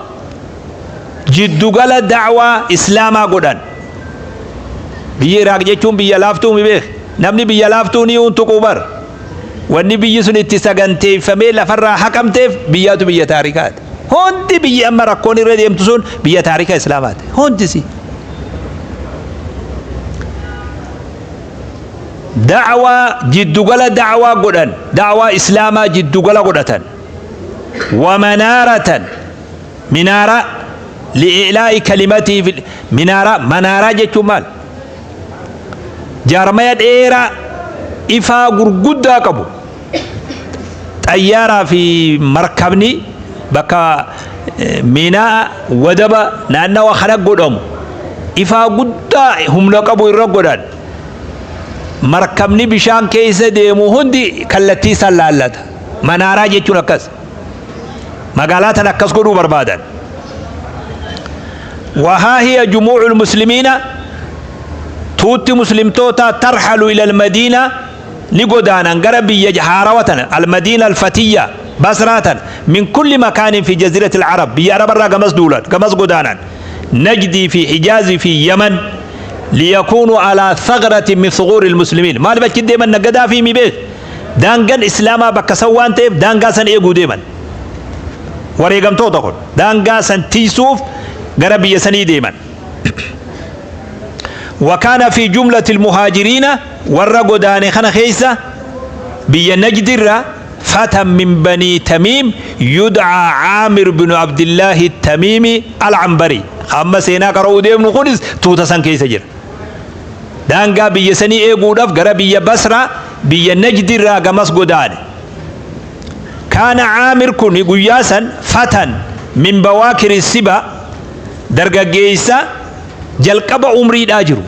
جد قال دعوة إسلاما قدن بيا إيراك جيتون بيا لافتون بيخ نمني بيا لافتون يون تقوبر والنبي سن اتساقنتي فمي لفرا حكمتي بياتو بيا تاريكات hundi biyyi amma rakkoon irra deemtu sun biyya taarika islaamaati hundi si da'waa jiddugala da'waa godhan da'waa islaamaa jiddugala godhatan wamanaaratan minaara li'ilaa'i kalimatii minaara manaaraa jechuun maal jaarmaya dheeraa ifaa gurguddaa qabu xayyaaraa fi markabni bakka miinaa wadaba naannawa kana godhamu ifaa guddaa humna qabu irra godhan markabni bishaan keessa deemu hundi kallattii isaan laallata manaaraa jechuun akkas magaalaa tan akkas godhuu barbaadan. وها هي جموع المسلمين توت مسلمتوتا ترحل إلى المدينة نقدانا غربية حاروة المدينة الفتية بصرة من كل مكان في جزيرة العرب بيعرب الرا قمص دولات قمص قدانا نجدي في حجاز في يمن ليكونوا على ثغرة من ثغور المسلمين. ما لبك ديما نقدا في مبيت دانقن إسلاما بكسوان تيف دانقا سن إيقو ديما وريقم توتقل دانقا سن تيسوف غربية سني ديما. وكان في جملة المهاجرين ورقو داني خنا خيسة بي نجد فتى من بني تميم يدعى عامر بن عبد الله التميمي العنبري خمس سينا قرأوا ديم نقولز توتا سن كيس جر دانقا بي سني إيقودف غربية بصرة بي نجد را قمص قدان. كان عامر كن قياسا فتى من بواكر السبا درقا جيسا جلقب عمري داجرو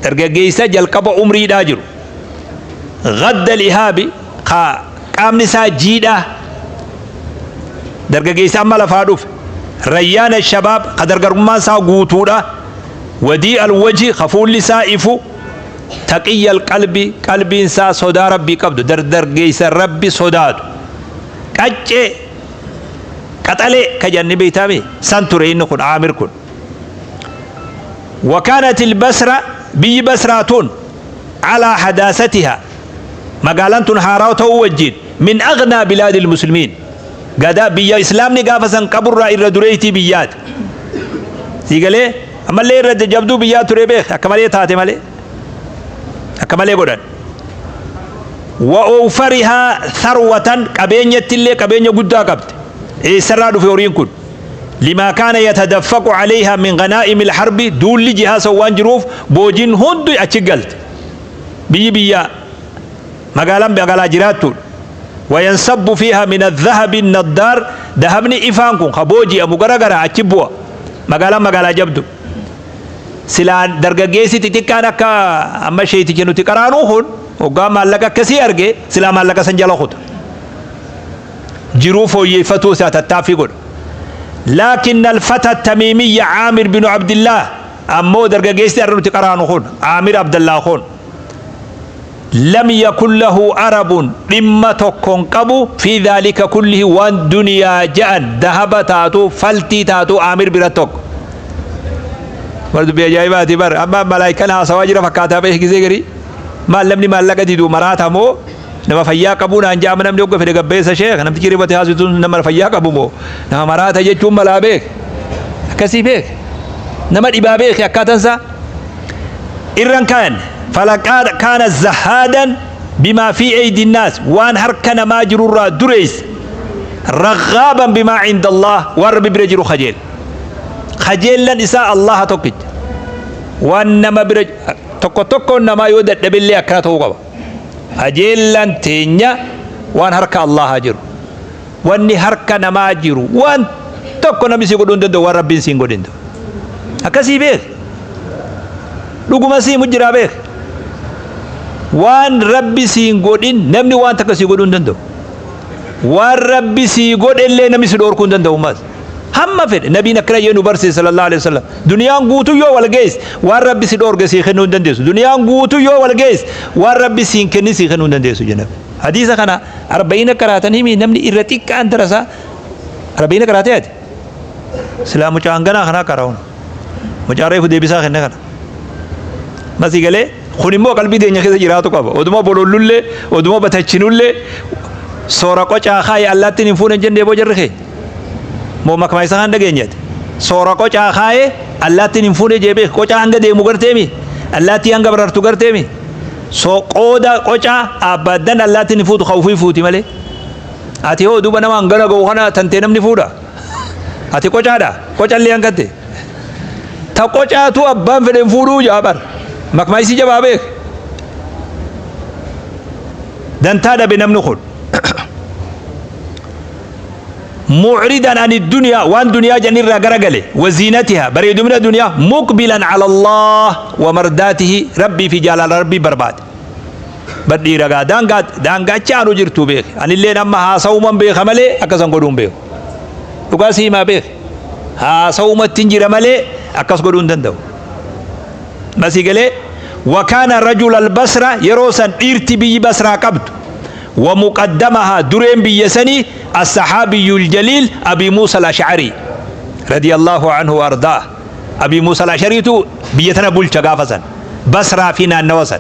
درقا جيسا جلقب عمري داجرو غد الإهابي qaamni isaa jiidhaa dargaggeessa amma lafaa dhufe rayyaana shabaab ka dargaggummaan isaa guutuudha wadii alwaji ka fuulli isaa ifu taqiyya alqalbi qalbiin isaa sodaa rabbii qabdu dargaggeessa rabbi sodaatu qaccee qaxalee ka janni beeytaami san ture inni kun Aamir kun. وكانت البصرة بي بصراتون على حداثتها مقالان هاراو توجين من أغنى بلاد المسلمين قدا بيا إسلامني قافزا قبر رأي دريتي بيات سيقالي أما اللي رد جبدو بيات ريبيخ أكمالي تاتي مالي أكمالي قدن وأوفرها ثروة قبينية اللي قبينية قدا قبت إيه سرادو في أورين كن لما كان يتدفق عليها من غنائم الحرب دول لجهة سوان جروف بوجين هندو أتشقلت بي بيا مقالا مقالا جراتون وينصب فيها من الذهب النضار ذهبني إفانكم خبوجي أمو غرغرا أتشبوا مقالا مقالا جبدو سلان درغاجيسي تتكانا كا أما شيء تجنو تكرانوهن وقام لك كسي أرجي سلام لك سنجلا خد جروفو يفتو ساتتافي قل. لكن الفتى التميمي عامر بن عبد الله Ammoo dargaggeessi har'a nuti qaraanu kun Aamir Abdallaa kun lam yakun lahu arabun dhimma tokkon qabu fi dhaalika kullihi waan duniyaa ja'an dahaba taatu faltii taatu Aamir bira tokko. Bar dubbii ajaa'ibaati bar amma malaayikaan haasawaa jira fakkaataa beek gisee garii maal namni maallaqa didu maraata moo nama fayyaa qabuu naan ja'ama namni hogga fedhe gabbeessa sheekh namtichi ribate haasituun nama fayyaa qabu moo nama maraata jechuun malaa beek akkasii beek nama dhibaa beek akkaataan isaa irran kaan falaqaa kaana zahaadan bimaa fi eydi naas waan harka namaa jirurraa dureessa raghaaban bimaa cinda Allah waan rabbi bira jiru kajeel kajeellan isaa Allaha tokkicha waan nama bira tokko tokkoon namaa yoo dadhabillee akkana ta'uu qaba kajeellan teenya waan harka Allaha jiru wanni harka namaa jiru waan tokko namni si godhuu hin danda'u waan rabbiin siin godhin akkasii beek dhuguma sii mujjiraa beek waan rabbi siin godhin namni waan takka sii godhuu hin danda'u waan rabbi sii godhellee namni si dhoorkuu hin danda'u ammas hamma fedhe nabiin akkana jee nu barsiise sallallahu alaihi wasallam duniyaan guutuu yoo wal geesse waan rabbi si dhoorge sii kennuu hin dandeessu duniyaan guutuu yoo wal geesse waan rabbi siin kennin sii kennuu hin dandeessu jenna hadiisa kana arba'iina qaraatan himi namni irra xiqqaan darasaa arba'iina qaraatee ati silaa mucaa hanganaa kanaa qara'uun mucaa reefu deebisaa kenne kana masii galee kun immoo qalbii teenya keessa jiraatu qaba oduma bolollullee oduma batachinullee soora qocaa kaaye allaattiin hin fuune jennee boo jarri keenya moo makmaa isa kan dhageenyati soora qocaa kaaye allaattiin hin fuune jee beek qocaa hanga deemu garteemi allaattii hanga barartu garteemi so qooda qocaa abbaaddan allaattiin hin fuutu ka ufii fuuti malee ati hoo duuba nama hangana ga'u kana tantee namni fuudha ati qocaadha qocallee hangatte ta qocaatu abbaan fedhe hin fuudhuu jaa bar makmaa isii jabaa beek dantaa dhabe namni kun mucridan ani duniyaa waan duniyaa janirraa garagale waziinatiha bareedumina duniyaa muqbilan cala allah wa mardaatihi rabbii fi jaalala rabbii barbaade badhiira gaa daangaa daangaa achi aanu jirtu beek anilleen amma haasawuman beeka malee akkasan godhuun beeku dhugaa si himaa beek haasawumatti hin jira malee akkas godhuu hin danda'u masii galee wakaana rajula albasra yeroo san dhiirti biyyi basraa qabdu ومقدمها درين بيسني الصحابي الجليل أبي موسى الأشعري رضي الله عنه وأرضاه أبي موسى الأشعري تو بيتنا بولشا قافزا بصرة فينا النوسا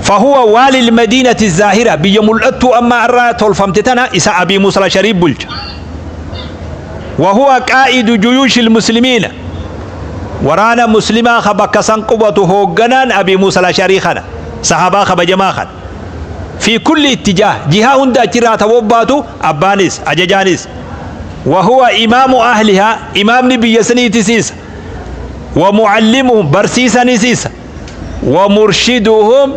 فهو والي المدينة الزاهرة بيملأتو أما أرى تولفمتتنا إسا أبي موسى الأشعري بولشا وهو قائد جيوش المسلمين ورانا مسلما خبكسن قوته هوغنان أبي موسى الأشعري خنا صحابة خبجما خنا في كل اتجاه جهة هندا جرا توباتو أبانيس أججانيس وهو إمام أهلها إمام نبي سني تسيس ومعلمهم برسيسا نسيس ومرشدهم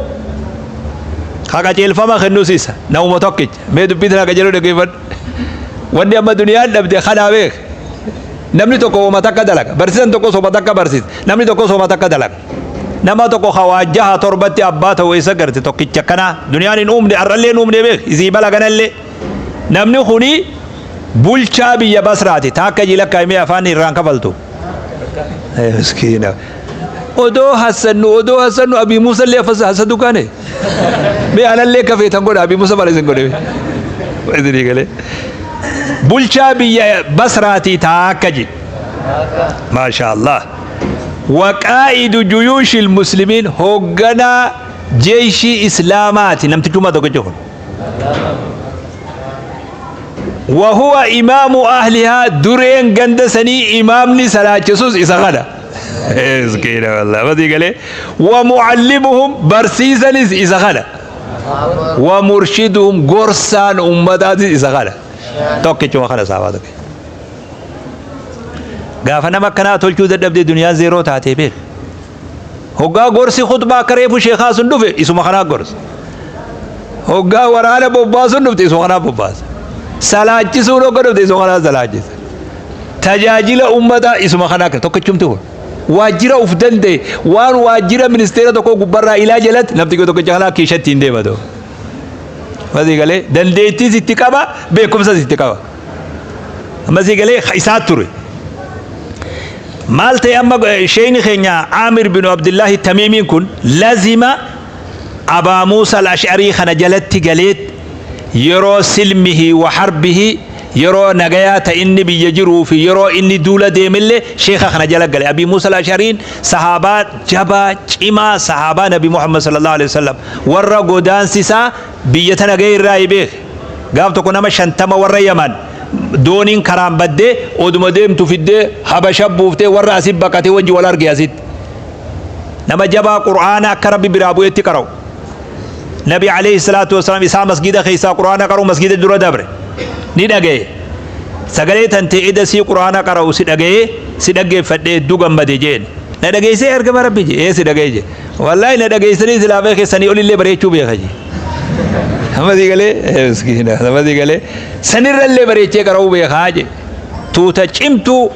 خاكا جيلفما خنوسيس نوم توكج ميدو بيتنا كجلو دقيفن wanni amma duniyaan dhabde kanaa beek namni tokko homa takka dalaga barsiisan tokko soma takka barsiisa namni tokko soma takka dalaga nama tokko hawaajjaha torbatti abbaa ta'u eessa garte tokkicha kanaa duniyaan hin uumne har'allee hin uumne beek isii bala kanallee namni kuni bulchaa biyya basraati taakka jilakka himee afaan irraan kafaltu miskiina odoo hassannu odoo hassannu abii muusallee hassadu kaane mee anallee kafeetan godha abii muusa mala isin godhe isinii galee bulchaa biyya basraatii taakka ji maasha allah waqaa'idu juyuushi ilmuslimiin hoogganaa jeeshii islaamaati namtichummaa tokkichi kun وهو إمام أهلها درين قندسني إمامني سلاچسوس إسا غدا مسكينة والله ما قال ومعلمهم برسيسنس إسا غدا ومرشدهم قرسان أمتات إسا غدا tokkichuma kana saabaa tokko gaafa nama akkanaa tolchuu dadhabde duniyaan zeeroo taatee beek hoggaa gorsi khutbaa akka reefu sheekaa sun dhufe isuma kanaa gorsa hoggaa waraana bobbaasuun dhufte isuma kanaa bobbaasa salaachisuun hogga dhufte isuma kanaa salaachisa tajaajila ummataa isuma kanaa tokkichumti kun waajjira uf danda'e waan waajjira ministeera tokko gubbarraa ilaa jalatti namti tokkicha kanaa kiishatti hin deematu. Masii galee dandeettiis itti qaba beekumsas itti qaba. Masii galee isaa ture. Maal ta'e amma sheeyni keenya Aamir bin Abdullaahi Tamiimiin kun lazima Abaa Muusa al-Ash'arii kana jalatti galeet yeroo silmihi wa harbihi, yeroo nagayaa ta inni biyya jiruu fi yeroo inni duula deemillee sheekha kana jala gale. Abii Muusa al-Ash'ariin sahaabaa jabaa cimaa, sahaabaa Nabi Muhammad sallallahu alaihi wasallam, warra godaansisaa biyya tana ga'e irraa beeke. Gaaf tokko nama 50 warra Yaman dooniin karaan baddee oduma deemtu fiddee Habasha buuftee warra asit baqatee wajji wal arge asitti. Nama jabaa Qur'aana akka Rabbi biraa bu'etti qara'u. Nabi alayhi salaatu wasalaam isaa masgida keessaa Qur'aana qara'u masgida dura dabre. Ni dhagaye. Sagalee tantee eda sii Qur'aana qara'u si dhagayee si dhaggeeffadhee hedduu gammade jeen. Na dhageessee ergama Rabbi jee? Ee, si dhagaye jee. Wallaahi na dhageessanii silaafee keessanii olillee bareechuu beeka jee. Amma sii galee miskiina, amma sii galee sanirrallee bareechee qara'uu beekaa jee. Tuuta cimtuu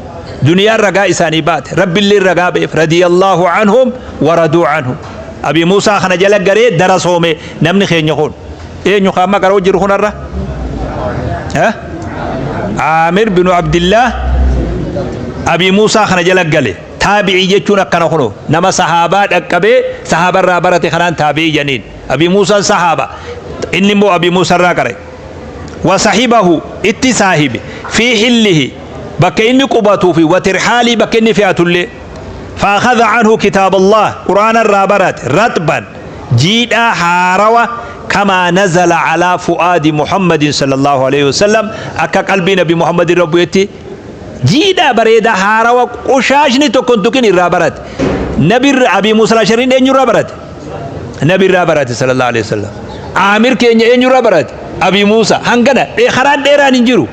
duniyaan ragaa isaanii baate, Rabbillee ragaa ba'eef, radiyallahu anhum wa raduu anhu. Abi Muusaa kana jala garee darasoome namni keenya kun. Eenyu ka amma qara'uu jiru kunarra? Aamir binu Abdillah Abi Muusaa kana jala gale. Taabi'ii jechuun akkana kuno, nama sahaabaa dhaqqabee sahaabarraa barate kanaan taabi'ii janiin. Abi Muusaan sahaaba, inni immoo Abi Muusarraa qara'e. Wasahibahu, itti saahibe, fi hillihi, bakka inni qubatuu fi watirhaalii, bakka inni fe'atullee. Faakhadha anhu kitaab Allah, Qur'aana irraa barate, ratban, jiidhaa haarawa, kamaa nazala alaa fu'aadi Muhammadin sallallahu alaihi wasallam, akka qalbii Nabi Muhammad irra bu'etti jiidhaa bareedaa haarawa qushaashni tokko hin tuqin irraa barate. Nabi Abi Muusaa al-Ashariin eenyurraa barate? Nabi irraa barate sallallahu alaihi wasallam. Aamir keenya eenyurraa barate? Abi Muusaa. Hangana karaan dheeraan hin jiru.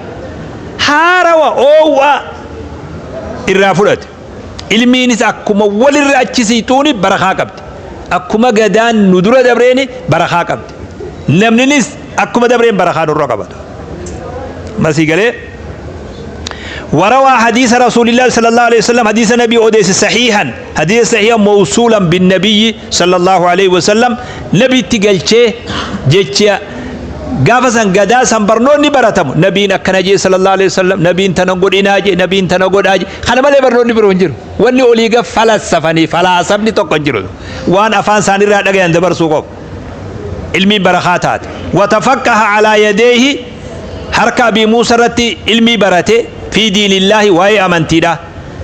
Haarawa oowwaa irraa fudhate. Ilmiinis akkuma walirra achi siixuuni barakaa qabdi. Akkuma gadaan nu dura dabreeni barakaa qabdi. Namninis akkuma dabreen barakaa nurra qabata. Masii galee. وروى حديث رسول الله صلى الله عليه وسلم، حديث نبي أوديس، صحيحا، حديث صحيحا موصولا بالنبي صلى الله عليه وسلم، نبي تقلچه جتشا. Gaafa san gadaa san barnoonni baratamu nabiin akkana jee sallallahu alaihi wasallam, nabiin tana godhinaa jee, nabiin tana godhaa jee. Kana malee barnoonni biroo hin jiru. Wanni olii gaf falassafanii falaasafni tokko hin jiru. Waan afaan isaaniirraa dhagayan dabarsuu qofa. Ilmiin barakaa taate. Watafaqqaha alaa yadeehi, harka Abii Muusa irratti ilmii barate, fi diinillaahi, waa'ee amantiidha.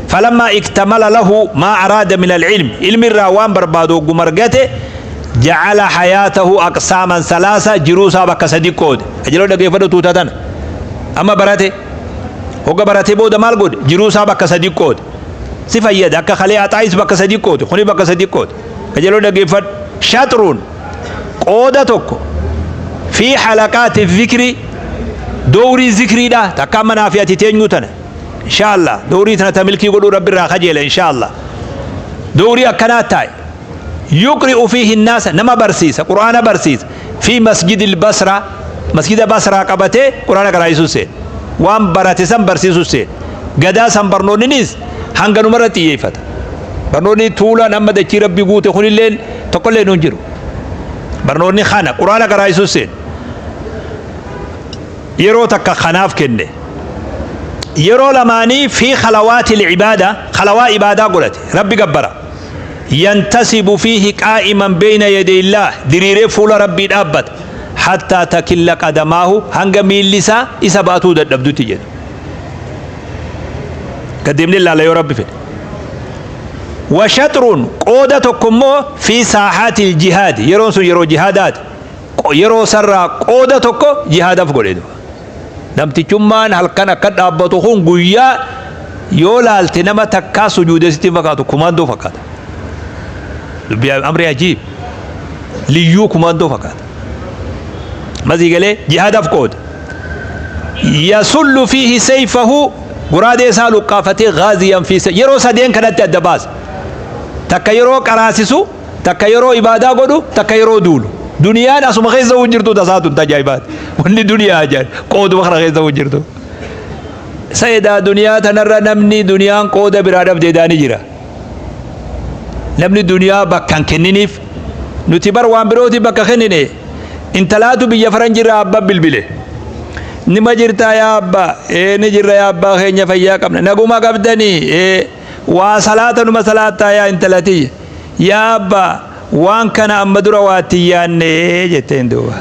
Falammaa iktamala lahu maa araada min alilm, ilmi irraa waan barbaadu hogguma argate, jacala hayaatahu aqsaaman salaasa, jiruu isaa bakka sadi qoode. Ajaloo dhageeffadhu tuuta tana. Amma barate, hogga barate booda maal godhe? Jiruu isaa bakka sadi qoode. Si fayyada akka kalee axaayis bakka sadi qoode, kuni bakka sadi qoode. Ajaloo dhageeffadhu. Shaxruun, qooda tokko, fi halaqaati zikri, dowrii zikriidha. Takka amma naa fi ati teenyuu tana, insha Allah dowrii tana ta milkii godhuu Rabbi irraa kajeela, insha Allah dowrii akkanaa taa'e. Yuqri'u fiihi naasa, nama barsiisa, Qur'aana barsiisa, fi masjidil Basraa, masjida Basraa qabatee Qur'aana qaraa'isuu seen, waan barate san barsiisuu seen. Gadaa san barnoonninis hanganumarra xiyyeeffata. Barnoonni tuulaan amma dachii Rabbi guute kunilleen tokkollee nuun jiru. Barnoonni kana Qur'aana qaraa'isuu seen. Yeroo takka kanaaf kenne. Yeroo lamaanii fi khalawaatil ibaada, khalawaa ibaadaa godhate, Rabbi gabbara. Yantasibu fiihi qaa'iman beeyna yadeyillaah, diriiree fuula Rabbii dhaabbata, hattaa takilla qadamaahu, hanga miilli isaa isa baatuu dadhabdutti jedhe. Gad deemnee ilaalla yoo Rabbi fedhe. Wa shaxruun, qooda tokko immoo, fi saaxaatil jihaadi, yeroon sun yeroo jihaadaati, yeroo sarraa qooda tokko jihaadaaf godhe. Namtichummaan halkan akka dhaabbatu kun guyyaa yoo laalte nama takkaa sujuudee sitti hin fakkaatu, kumaandoo fakkaata. Dubbii amri ajiib, liyyuu kumaandoo fakkaata. Masii galee jihaadaaf qooda. Yasullu fiihi sayfahu, guraadee isaa luqqaafatee, gaaziyan fi yeroo sadeen kanatti adda baasa. Takka yeroo qaraasisu, takka yeroo ibaadaa godhu, takka yeroo duulu. Duniyaan asuma keessa hin jirtu tasaatu tajaa'ibaati. Wanni duniyaa ajaa'ib qooduma kana keessa hin jirtu. Sayidaa duniyaa tanarra namni duniyaan qooda biraa dhabdee daani jira. Namni duniyaa bakka hin kenniniif, nuti bar waan birooti bakka kennine. Intalaatu biyya faranjirraa abbaa bilbile. Nima jirtaa yaa abbaa? Ee, ni jirra yaa abbaa keenya, fayyaa qabna. Naguma qabdanii? Ee. Waa salaata numa salaattaa yaa intala tiyya. Yaa abbaa waan kana amma dura waa itti hin yaanne jetteen duuba.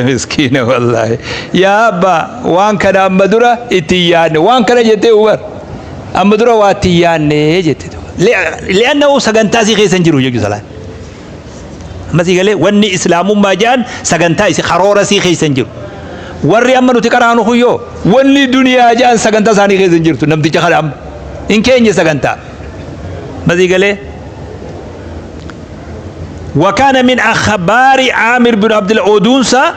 Miskiina wallaahi. Yaa abbaa waan kana amma dura itti hin yaanne waan kana jettee ubar. Amma dura waa itti hin yaanne jette duuba. Li'annahu sagantaa sii keessa hin jiru jechuudha salaan. Amma sii galee wanni islaamummaa jedhan sagantaa isi karoora sii keessa hin jiru. Warri amma nuti qaraanu kun yoo wanni duniyaa jedhan sagantaa isaanii keessa hin jirtu namticha kana amma hin keenye sagantaa. Amma sii galee. وكان من أخبار عامر بن عبد الأودونسا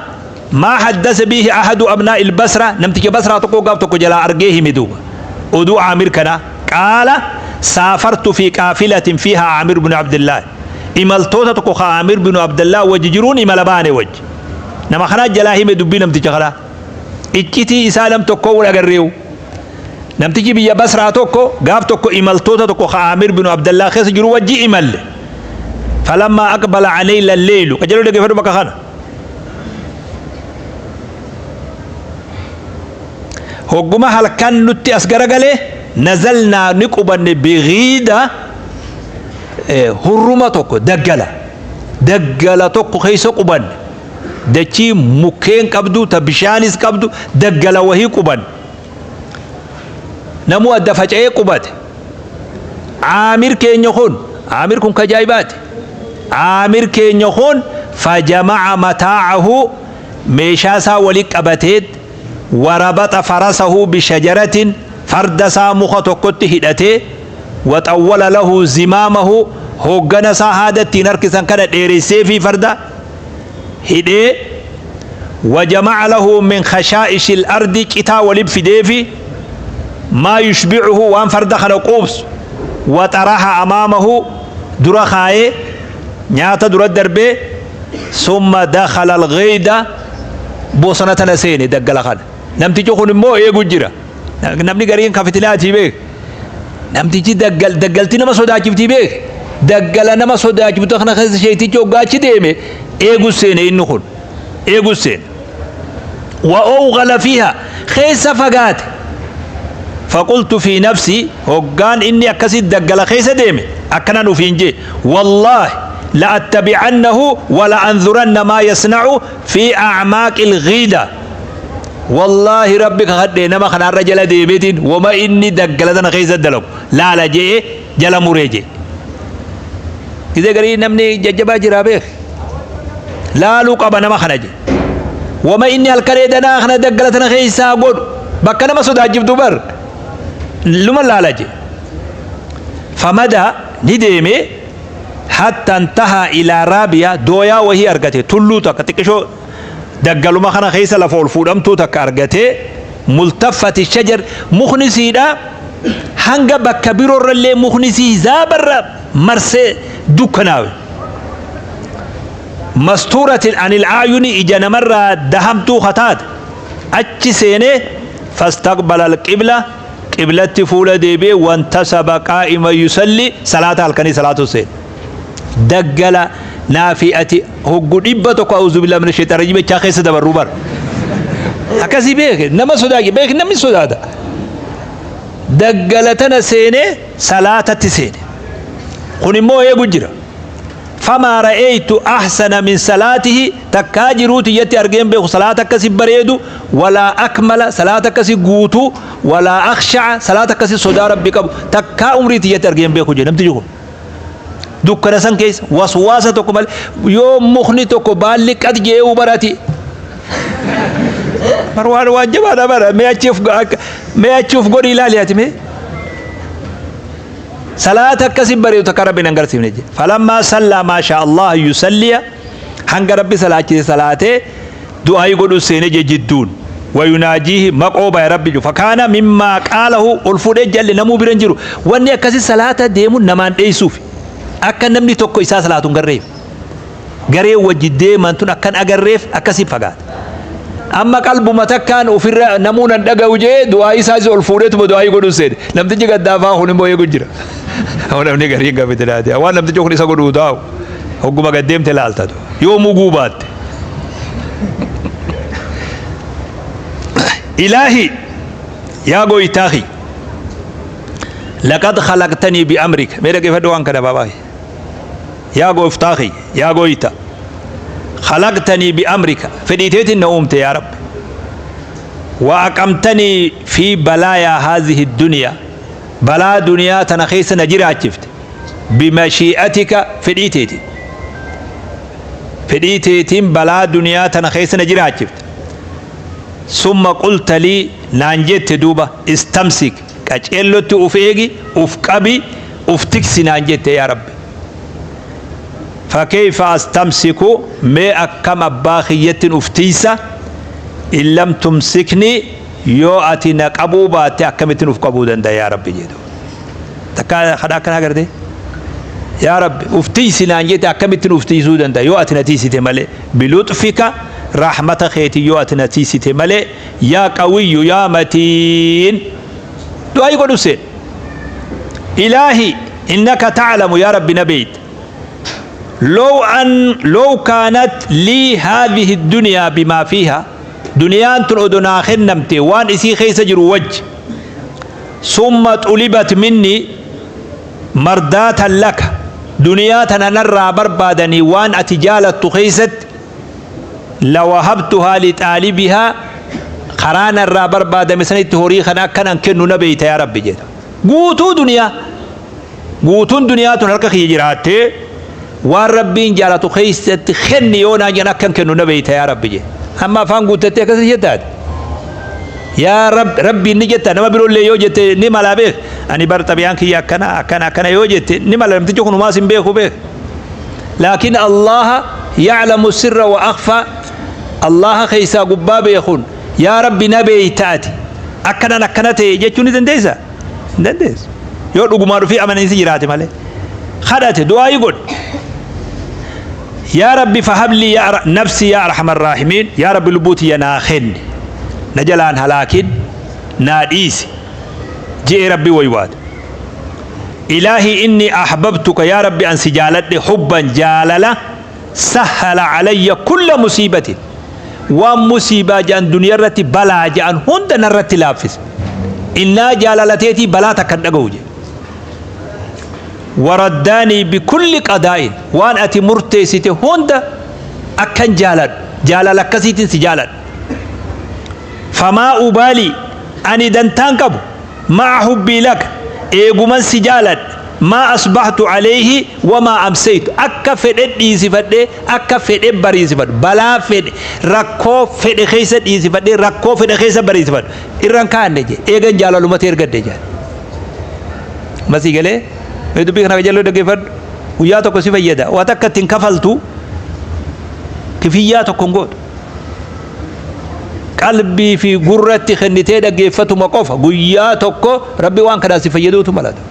ما حدث به أحد أبناء البصرة نمتك بصرة تقو قاب تقو جلا أرجيه مدوب أدو عامر كنا قال سافرت في قافلة فيها عامر بن عبد الله imaltoota tokko ka Aamir binu Abdallaah wajji jiruun imala baane wajji. Nama kanaa jalaa hime dubbii namticha kanaa. Iccitii isaa nam tokkoo wal agarreewu. Namtichi biyya Basraa tokko gaaf tokko imaltoota tokko ka Aamir binu Abdallaah keessa jiru wajji imalle. Falammaa aqbala aleyla leeylu. Qajeeloo dhaggeeffadhu bakka kana. Hogguma halkan nutti as garagale nazalnaa ni qubanne bighiida hurruma tokko daggala daggala tokko keessa qubanne dachii mukkeen qabdu ta bishaanis qabdu daggala wahii qubanne namuu adda faca'ee qubate aamir keenya kun aamir kun kajaa'ibaati aamir keenya kun fajama'a mataa'ahu meeshaa isaa wali qabateet warabaxa farasahu bishajaratin farda isaa muka tokkotti hidhatee waxawwala lahu zimaamahu hooggana isaa haada ittiin harkisan kana dheeresseefii farda hidhee wajama'a lahu min khashaa'ishil ardi citaa walib fideefi maa yushbi'uhu waan farda kana quubsu waxaraha amaamahu dura kaayee nyaata dura darbee summa dakhala al-ghayda bosona tana seene daggala kana namtichi kun immoo eegu jira namni gariin ka fitinaatii beek namtichi daggal daggalti nama sodaachiftii beek daggala nama sodaachiftu kana keessa sheeytichi hoggaachi deeme eegu seene inni kun eegu seene wa awghala fiiha keessa fagaate faqultu fi nafsi hoggaan inni akkasi daggala keessa deeme akkanan ufiin jee wallaahi la'attabi'annahu wa la'anzuranna maa yasna'u fi a'maaqil ghiida wallaahi rabbi kakadhee nama kanaarra jala deemeetiin wama inni daggala tana keessa dalagu laala je'e jala muree jee gizee garii namni jajjabaa jiraa beek laaluu qaba nama kana jee wama inni halkan eedanaa kana daggala tana keessaa godhu bakka nama sodaachiftu bar luma laala jee famada ni deeme hatta intahaa ilaa raabiya dooyaa wahii argate tulluu takka xiqqishoo daggaluma kana keessa lafa ol fuudhamtuu takka argatee multaffati shajar mukni siidha hanga bakka biroorrallee mukni sii zaabarra marsee dukkanaawe mastuuratin anil aayuni ija namarraa dahamtuu kataate achi seenee fastaqbala alqibla qiblatti fuula deebi'ee wantasaba qaa'ima yusalli salaata halkanii salaatu seene daggala naafi ati hoggu 100 a'uuzu billahi mina sheexaan rajiim jechaa keessa dabarruu bar akkasii beeke nama sodaaki beeki namni sodaata daggala tana seenee salaatatti seene kun immoo eegu jira famaa ra'eeytu ahsana min salaatihi takkaa jiruu tiyyatti argeen beeku salaata akkasi bareedu walaa akmala salaata akkasi guutuu walaa akhsha'a salaata akkasi sodaa rabbi qabu takkaa umrii tiyyatti argeen beeku jedhe namtichi kun dukkana san keessa waswaasa tokko malee yoo mukni tokko baalli qad je'uu barati bar waan waan jabaadha bara mee achi of mee achi of godhi ilaali ati mee Salaata akkasi bareedu takka Rabbi nan garsiifne jedhe. Falammaa sallaa maa shaa Allah yusalliya hanga Rabbi salaachise salaatee du'aayi godhuu seene je jidduun. Wayunaajiihi maqoo baya Rabbi ju. Fakaana mimmaa qaalahu ol fuudhee jalle namuu bira hin jiru. Wanni akkasi salaata deemuun namaan dheeysuufi. Akka namni tokko isaa salaatu hin garreef. Garee wajji deeman tun akkan agarreef akkasi fagaata. Amma qalbuma takkaan ofirra namuu nan dhaga'u jee du'aa'ii isaas ol fuudheetuma du'aa'ii godhuu seene. Namtichi gaddaafaa kun immoo eegu jira. Amma namni gariin gafite laate. Waan namtichi kun isa godhuu taa'u hogguma gad deemte laaltatu. Yoo muguu baatte. Ilaahi yaa goytaa kiyya. Laqad khalaqtanii bi'amrika. Mee dhaggeeffadhu waan kana baabaa. Yaa gooftaa kiyya, yaa gooyta. Khalaqtanii bi'amrika. Fedhii teetiin na uumte yaa Rabbi. Wa aqamtanii fi balaayaa haazihi duniyaa. Balaa duniyaa tana keessa na jiraachifte. Bimashii'atika, fedhii teetiin. Fedhii teetiin balaa duniyaa tana keessa na jiraachifte. Summa qulta lii, naan jette duuba, istamsik, qaceellotti uf eegi, uf qabi, uf tiksi naan jette yaa Rabbi. Fakeyfa astamsiku, mee akkam abbaa kiyyattin uf tiysa, in lam tumsikni, yoo ati na qabuu baatte akkamittin uf qabuu danda'a yaa Rabbi jedhu. Takka kadhaa akkanaa gartee? Yaa Rabbi, uf tiysi naan jette, akkamittin uf tiysuu danda'a yoo ati na tiysite malee, biluxfika, rahmata keetiin yoo ati na tiysite malee, yaa qawiyyu yaa matiin. Du'aayii godhu seen. Ilaahi innaka ta'lamu, yaa Rabbi na beeyta. Low an low kaanat lii haadhihi duniyaa bimaa fiiha, duniyaan tun odoo naa kennamte waan isii keessa jiru wajji, summa xulibat minni mardaatan laka, duniyaa tana narraa barbaadanii waan ati jaalattu keessatti, lawahabtuhaa lixaalibihaa, karaa narraa barbaadame sanitti horii kana akkanan kennu na beeyta yaa Rabbi jedha. Guutuu duniyaa, guutuun duniyaa tun harka kiyya jiraattee, waan Rabbiin jaalatu keessatti kenni yoo naan jedhan akkan kennu na beeyta yaa Rabbi jedhe. Amma afaan guuttattee akkasii jettaati. Yaa Rabbi, Rabbiin ni jetta, nama biroollee yoo jette ni malaa beek. Ani bar xabiyaan kiyya akkana akkana akkana yoo jette ni mala, namtichi kunumaas hin beeku beek. Laakiin Allaha ya'lamu sirra wa akhfa, Allaha keessaa gubbaa beekuun, yaa Rabbi na beeyta ati akkanan akkana ta'e jechuu ni dandeessa? Hin dandeessu. Yoo dhugumaa dhufii amananiisi jiraate malee. Kadhate, du'aayii godhe. Yaa Rabbi, fahablii yaa nafsi yaa arhamar raahimiin, yaa Rabbi lubbuu tiyya naa kenni, na jalaan halaakin, naa dhiisi je'ee Rabbi waywaate. Ilaahi inni ahbabtuka, yaa Rabbi an si jaaladhe, hubban, jaalala, sahhala alayya kulla musiibatin, waan musiibaa ja'an duniyaa irratti balaa ja'an hunda narratti laaffise. Innaa jaalalateetii balaa takka hin dhaga'u jedhe. Waraddaanii bikulli qadaa'in, waan ati murteessite hunda akkan jaaladhu jaalala akkasiitiin si jaaladha. Famaa ubaalii, ani dantaan qabu, ma'a hubbii laka, eeguman si jaaladhe, maa asbahtu alayhi wamaa amsaytu, akka fedhe dhiisifadhee akka fedhe bariisifadhu, balaa fedhe rakkoo fedhe keessa dhiisifadhee rakkoo fedhe keessa bariisifadhu irran kaanne je, eegan jaalalumatti ergadde jedhe. Masii galee mee dubbii kana qajeeloo dhaggeeffadhu, guyyaa tokko si fayyada. Waa takka ittiin kafaltu, kifiyyaa tokko hin gootu. Qalbii fi gurratti kennitee dhaggeeffatuma qofa, guyyaa tokko Rabbi waan kanaa si fayyaduutu malata.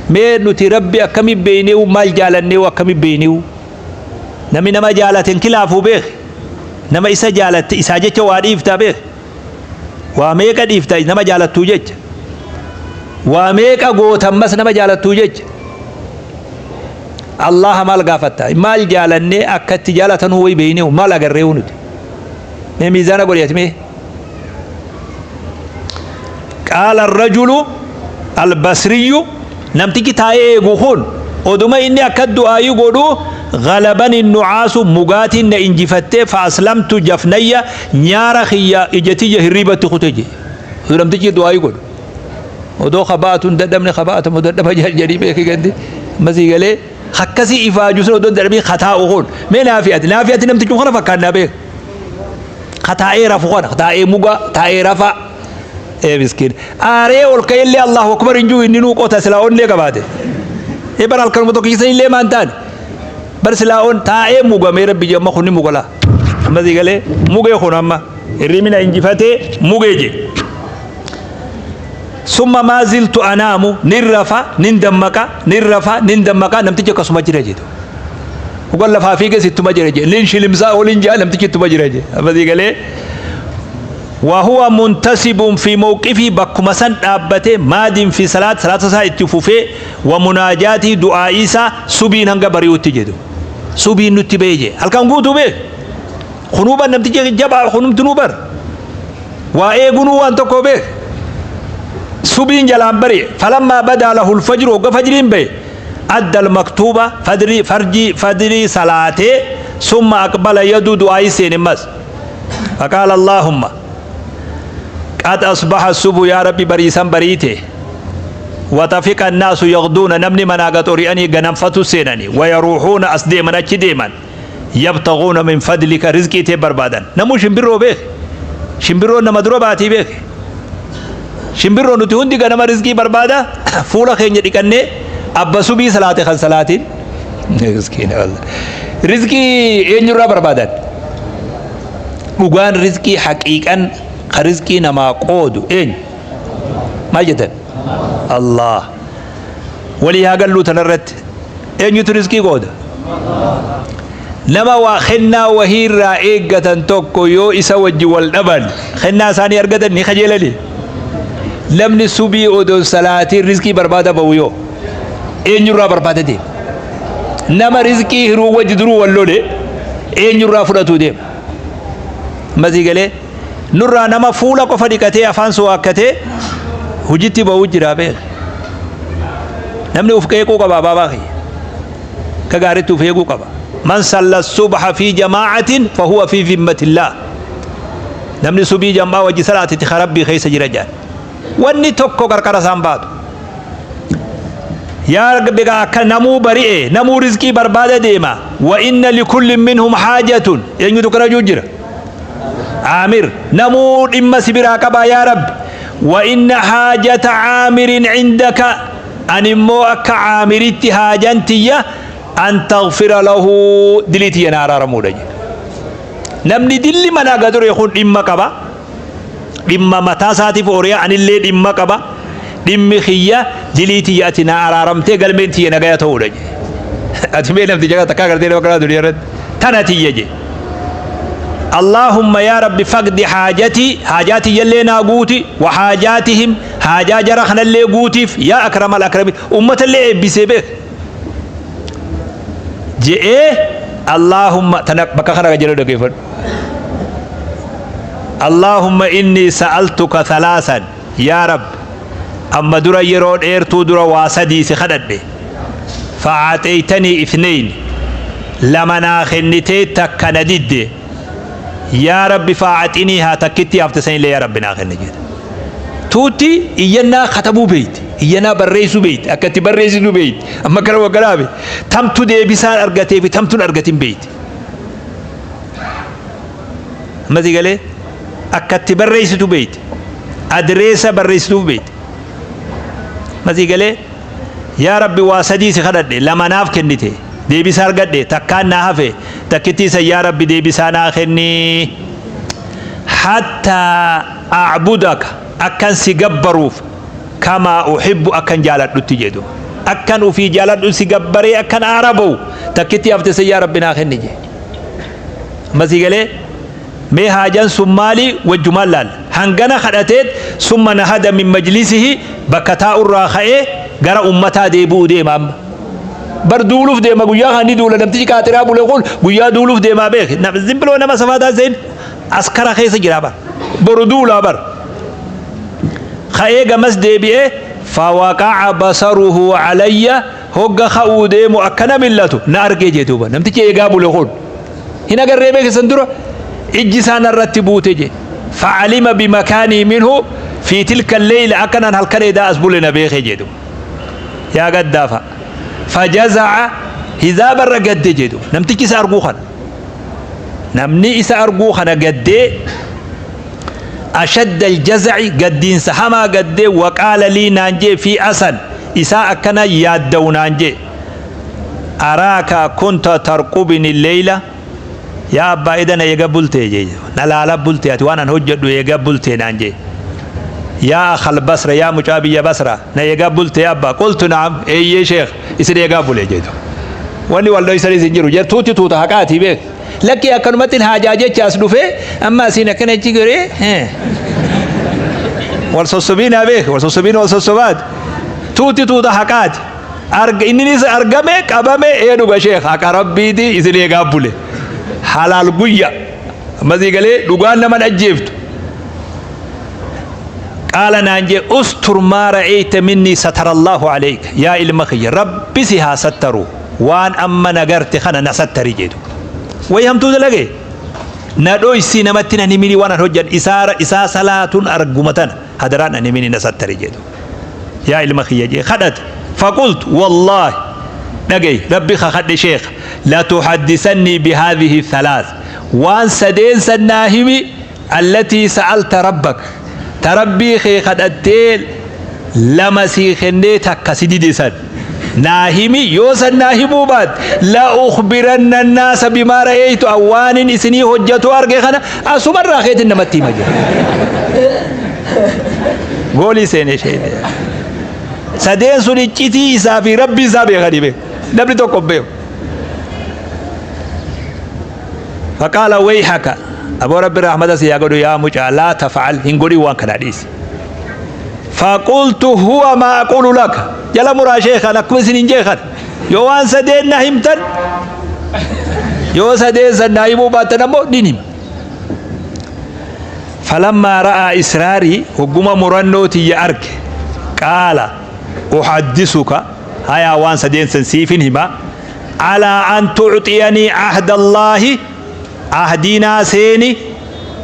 Mee nuti Rabbi akkami beeyneewu, maal jaalanneewu, akkami beeyneewu? Namni nama jaalate hin kilaafuu beek. Nama isa jaalatte isaa jecha waa dhiiftaa beek. Waa meeqa dhiifta nama jaalattuu jecha. Waa meeqa gootammas nama jaalattuu jecha. Allaha maal gaafatta? Maal jaalannee akka itti jaalatanuu wayi beeyneewu, maal agarreewu nuti? Mee miizaana godhi ati mee. Qaala rajulu albasriyyu, namtichi taa'ee eegu kun oduma inni akka du'aayii godhu, galabani nucaasu, mugaatiin na injifattee, fa aslamtu jafnayya, nyaara kiyya ija tiyya hirriibatti kute je. Namtichi du'aayii godhu odoo kabaatu hin dadhabne, kabaatamu dadhaba jedhanii beeki gandi masii galee akkasii ifaaju sun odoo hin dadhabin kataa'u kun. Mee naafi ati namtichi kana fakkaannaa beek, kataa'ee rafu kana, taa'ee muga, taa'ee rafa. Ee miskiin, aaree ol ka'ellee Allahu akbar hin jiru. Inni nuu qota silaa onnee qabaate. Ee bara halkanuma tokko keessa illee maan taane bar silaa on taa'ee mugamee Rabbi jedhu. Amma kunni mugala, amma sii galee mugee kun, amma hirribina injifatee mugee je. Summa maa ziltu anaamu, nin rafa nin dammaqa, nin rafa nin dammaqa, namtichi akkasuma jira jedhu. Dhugan lafaa fiiges ittuma jira jedhe. Nin shilimsaa olin jaa, namtichi ittuma jira jedhe. Amma sii galee. Wahuwa muntasibun fi mawqifii, bakkuma san dhaabbatee, maadin fi salaat, salaata isaa itti fufee, wa munaajaatii, du'aa'ii isaa, subiin hanga bari'utti jedhu. Subiin nutti ba'e jedhe. Halkan guutuu beek. Kunuu bar namtichi jabaa kunumtinuu bar. Waa eegunuu waan tokko beek. Subiin jalaan bari'e. Falammaa badaa lahul fajru, hogga fajriin bahe, adda almaktuuba, fadrii farjii fadrii salaatee, summa aqbala yaduu, du'aayii seene mas. Faqaala Allaahumma qad asbaha subu, yaa Rabbi bariisan bariite, waxafiqa annaasu yagduuna, namni manaa gad ori'anii ganamfatu seenani, wayaruuxuuna, as deeman achi deeman, yabtaguuna min fadlika, rizqii tee barbaadan. Namuu shimbirroo beeke, shimbirroon nama dura baatii beeke. Shimbirroo nuti hundi ganama rizqii barbaada fuula keenya dhiqannee, abba subii salaate kan salaatiin miskiina wallah. Rizqii eenyurraa barbaadan? Dhugaan rizqii haqiiqan ka rizqii namaa qoodu eenyu? Maal jettan? Allah. Walii haa galluu tanarratti. Eenyutu rizqii qooda? Nama waa kennaa wahii irraa eeggatan tokko yoo isa wajji wal dhaban, kennaa isaanii argatan ni kajeelani. Namni subii odoo salaatiin rizqii barbaada ba'u yoo eenyurraa barbaada deema? Nama rizqii hiruu wajji duruu wal lole eenyurraa fudhatuu deema? Masii galee nurraa nama fuula qofa dhiqatee afaan suwaakkatee hojitti ba'uu jira beeka. Namni uf qeequu qaba, abaabaa kiyya. Akka gaariitti uf eeguu qaba. Man salla subha fi jamaa'atin fahuwa fi zimmatillah. Namni subii jam'aa wajji salaatiti ka Rabbii keessa jira jedhan. Wanni tokko qarqara isaan baatu. Yaa Rabbi akka namuu bari'e, namuu rizqii barbaada deema. Wa inna likulli minhum haajatun. Eenyutu kana juu jira? Aamir. Namuu dhimma si biraa qabaa yaa Rabbi. Wa inna haajata aamirin cindaka, ani immoo akka Aamiritti haajan tiyya an taghfira lahu, dilii tiyya na araaramuudha jedhe. Namni dilli manaa gadure kun dhimma qaba. Dhimma mataa isaatiif ori'a, anillee dhimma qaba. Dhimmi kiyya dilii tiyya ati na araaramtee galmeen tiyya nagaya ta'uudha jedhe. Ati mee namticha kana takkaa gartee nama kanaa duniyaa irratti tana tiyya jedhe. Allaahumma yaa Rabbi faqdi haajatii, haajaa tiyyallee naa guuti, wa haajaatihim, haajaa jara kanallee guutiif, yaa akramal akramiin. Ummatallee eebbisee beek je'ee. Allaahumma tana bakka kana jedhu dhaggeeffadhu. Allaahumma inni sa'altuka thalaasan, yaa Rabbi amma dura yeroo dheertuu dura waa sadii si kadhadhe, fa'aaxeeytanii ithnayn, lama naa kennitee takka na didde, yaa Rabbi fa'aaxinii haa takkitti hafte sanillee yaa Rabbi naa kenni jedhe. Tuutti iyyannaa katabuu beeyti, iyyannaa barreessuu beeyti, akka itti barreessitu beeyti. Amma kana waggaraabe tamtu deebisaan argatee fi tamtuun argatin beeyti. Amma si galee akka itti barreessitu beeyti, adreessa barreessituuf beeyti. Amma si galee, yaa Rabbi waa sadii si kadhadhe, lama naaf kennite, deebisaa argadhe, takkaan naa hafe, takkittii san yaa Rabbi deebisaa naa kenni, hattaa a'budaka, akkan si gabbaruuf, kamaa uhibbu, akkan jaaladhutti jedhu, akkan ufii jaaladhu si gabbaree akkan aara ba'u, takkitti hafte san yaa Rabbi naa kenni je. Amma si galee mee haajan sun maali? Wajjumaan laal hangana kadhateet, summa nahada min majlisihi, bakka taa'urraa ka'ee gara ummataa deebi'uu deema. Amma bar duuluuf deema. Guyyaa kan ni duula. Namtichi qaaxiraa bule kun guyyaa duuluuf deemaa beek. Zimbiloo nama safaataa seen askara keessa jira bar, boru duulaa bar. Ka'ee gamas deebi'ee, fawaqa'a basaruhu alayya, hogga ka'uu deemu akkana millatu na argee jee. Duuba namtichi eegaa bule kun hin agarree beekisan dura ijji isaa narratti buute jee. Fa'alima bimakaanii minhu fi tilka leyla, akkanaan halkan edaa as bule na beekee jee. Yaa gaddaafa, fajaza'a hizaabarra gadde jedhu. Namtichi isa arguu kana, namni isa arguu kana gaddee, ashadda aljaza'i, gaddiinsa hamaa gaddee, waqaala lii, naan jee, fi asan isaa akkana yaadda'u naan jee: araaka kunta tarqubini leyla, yaa abbaa edana eega bultee jee, na laala bultee, ati waan an hojjedhu eega bultee naan jee, yaa akhal Basra, yaa mucaa biyya Basra, na eegaa bultee abba? Qultu naam, eeyyee sheekh, isin eegaa bule jedhu. Wanni wal dhoysanis hin jiru. Jettuutti tuuta haqaatii beek. Lakkii akkanumatti haajaa jecha as dhufee amma asiin akkana achi goree wal sossobiinaa beek, wal sossobiin wal sossobaati. Tuutti tuuta haqaati. Arga inninis argame qabame, ee dhuga sheekh, haqa Rabbiiti, isin eegaa bule. Halaal guyya. Ammasii galee dhugaan nama ajjeeftu. Qaala naan jee, ustur maa ra'eyta minnii satarallaahu aleyka, yaa ilma kiyya Rabbi si haa sattaru, waan amma na garte kana na sattari jee duuba. Wayi hamtuu dalage na dhoysi, namatti nan himini waan an hojjadhe, isaa isaa salaatun arguma tana hadaraan nan himini, na sattari jee duuba. Yaa ilma kiyya jee kadhate. Faqultu wallaahi, dhagayi, Rabbi kakadhe sheekha, latuhaddisannii bihaadhihi thalath, waan sadeen san naa himi, allatii sa'alta rabbak, ta Rabbii kee kadhattee lama sii kennee takka si dide san naa himi, yoo san naa himuu baatte, la ukhbiranna annaasa bimaa ra'eeytu, an waanin isinii hojjatu arge kana asumarraa keetin namatti hima jedhe. Goolii seene sheeyne. Sadeen sun iccitii isaa fi Rabbii isaa beekanii beeku, namni tokko hin beeku. Faqaala wayhaka, aboo Rabbi rahmata si haa godhu, yaa mucaa, laa taf'al, hin godhin waan kanaa dhiisi. Faqultu huwa maa aqulu laka, jala muraa sheekan, akkuma isin hin jeekan, yoo waan sadeen na himtan, yoo sadeen san na himuu baattan ammoo nin hima. Falammaa ra'aa israarii, hogguma murannoo tiyya arge, qaala uhaddisuka, hayaa waan sadeen san siifin hima, alaa an tu'xiyanii ahda Allaahi, ahdii naa seeni,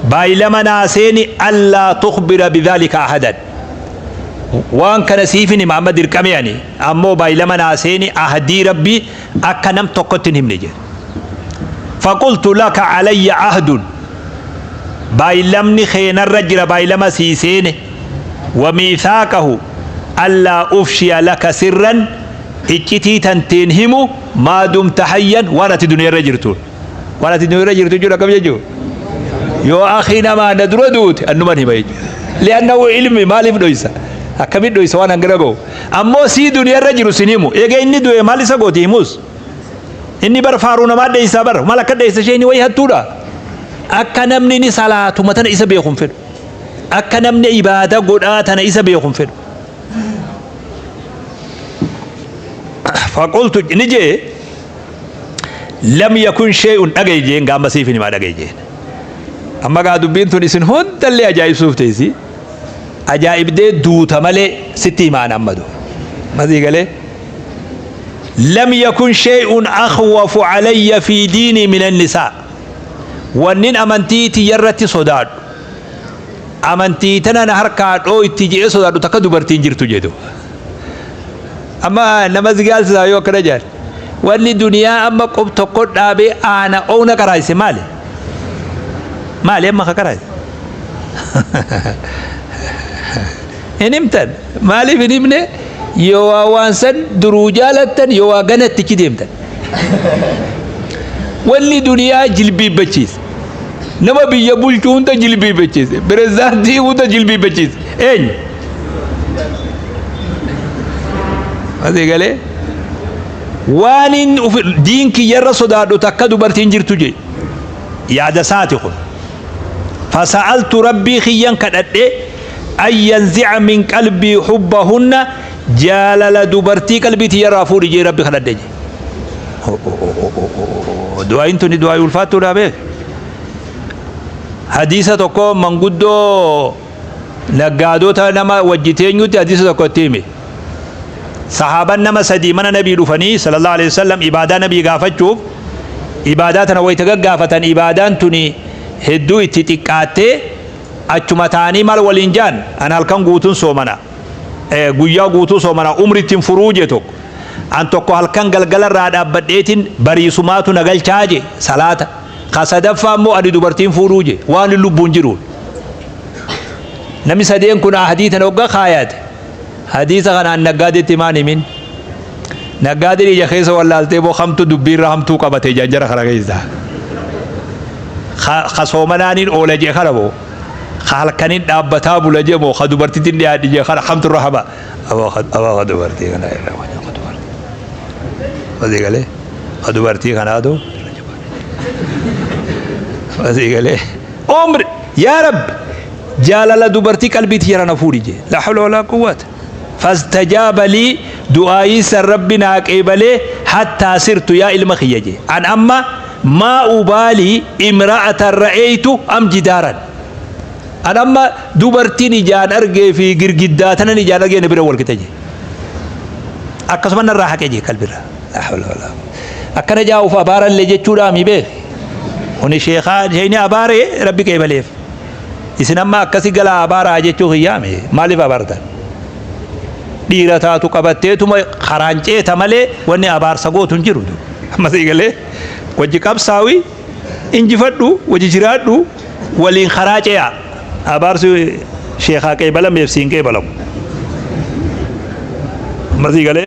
baay'lama naa seeni, allaa tukhbira bidhaalika ahadan, waan kana siifin hima amma dirqamee ani ammoo baay'lama naa seeni, ahdii Rabbii akka nam tokkotti hin himne jedhe. Faqultu laka alayya ahdun, baay'lamni kee narra jira, baay'lama sii seene, wa miithaaqahu allaa ufshiya laka sirran, iccitii tanteen himu, maa dumta hayyan, waan ati duniyarra jirtuun. Waan ati duniyarra jirtu jechuun akkam jechuu? Yoo akii namaa na dura duute annuman hima jechuudha. Li'annahu ilmi maaliif dhoysa? Akkamitti dhoysa waan hangana ga'u? Ammoo sii duniyarra jiru sin himu. Eega inni du'e maal isa gooti himus? Inni bar faaruu namaa dheeysaa bar maal akka dheeysa isheen wayi hattuudha. Akka namni ni salaatuma tana isa beeku hin fedhu. Akka namni ibaada godhaa tana isa beeku hin fedhu. Faqultu, ni jee, lam yakun shay'un, dhagaye jeen, gaama siif himaa dhagaye jeen. Amma gaa dubbiin tun isin hundallee ajaa'ibsuuf teessi. Ajaa'ibdee duuta malee sitti himaan amma du. Masii galee. Lam yakun shay'un akhwafu alayya fi diinii min annisaa. Wannin amantii tiyyarratti sodaadhu, amantii tana na harkaa dhooyti je'ee sodaadhu takka dubartiin jirtu jedhu. Amma nama si gaalsisaa yoo akkana jedhan. Wanni duniyaa amma qub tokko dhaabee aana oowna qaraayse maali? Maali amma ka qaraayse? Hin himtan. Maaliif hin himne? Yoo waa waan san duruu jaalattan, yoo waa ganattichi deemtan. Wanni duniyaa jilbiibbachiise. Nama biyya bulchu hunda jilbiibbachiise. Pirezidaantii hunda jilbiibbachiise. Eenyu? Asii galee waan inni diin kiyyarra sodaadhu takka dubartiin jirtu jee. Yaada isaati kun. Fasa'altu rabbii kiyyan kadhadhe an yanzi'a min qalbii hubbahunna, jaalala dubartii qalbii tiyyarraa fuudhi jee rabbi kadhadhe jee. Du'aayin tuni du'aayi ulfaattuudha beek. Hadiisa tokko manguddoo naggaadota nama wajji teenyutti hadiisa tokko itti hime. Sahaaban nama sadii mana nabii dhufanii sallallahu alaihi wasallam ibaadaa nabii gaafachuuf, ibaadaa tana wayita gaggaafatan ibaadaan tuni hedduu itti xiqqaattee achuma taanii maal waliin jaan, an halkan guutuun soomana, guyyaa guutuu soomana, umri ittiin furuu jee tokko. An tokko halkan galgala irraa dhaabbadheetiin bariisumaatu na galchaa je salaata. Ka sadaffaa immoo ani dubartiin fuudhuu je waan lubbuun jiruun. Namni sadeen kun ahdii tana hogga kaayate, hadiisa kanaan naggaadeetti maan himin. Naggaadeen ija keessa wallaaltee boo kamtu dubbiirra hamtuu qabate ijaan jara kana keessa. Ka soomanaaniin oola jee kana moo, ka halkaniin dhaabbataa bula jee moo, ka dubartittiin dhiyaadhi jee kana kamtu irra hama? Aboo ka dubartii kana irra wayya ka dubartii. Asii galee ka dubartii kanaatu irra jabaadha. Asii galee umri yaa Rabbi jaalala dubartii qalbii tiyya na fuudhi jee. La hawla wala quwwata. Fastajaaba lii, du'aayii san Rabbi naa qeebalee, hattaa sirtu, yaa ilma kiyya jee. An amma maa ubaalii imra'atan ra'eeytu am jidaaran. An amma dubartiin ijaan argee fi girgiddaa tanan ijaan argee na bira wal qixa jee. Akkasuma narraa haqe jee qalbirraa. Laa hawla walaa quwwata. Akkana jaa'uuf abaarallee jechuudhaa mi beek. Kuni sheekaa sheeyni abaaree rabbi qeebaleef. Isin amma akkasi galaa abaaraa jechuu kiyyaami maaliif abaartan? Dhiira taatu qabatteetuma karaan ceeta malee wanni abaarsa gootu hin jiru. Amma sii galee wajji qabsaawi injifadhu wajji jiraadhu waliin karaa ce'aa. Abaarsi sheekaa qeebalameef siin qeebalamu. Amma sii galee.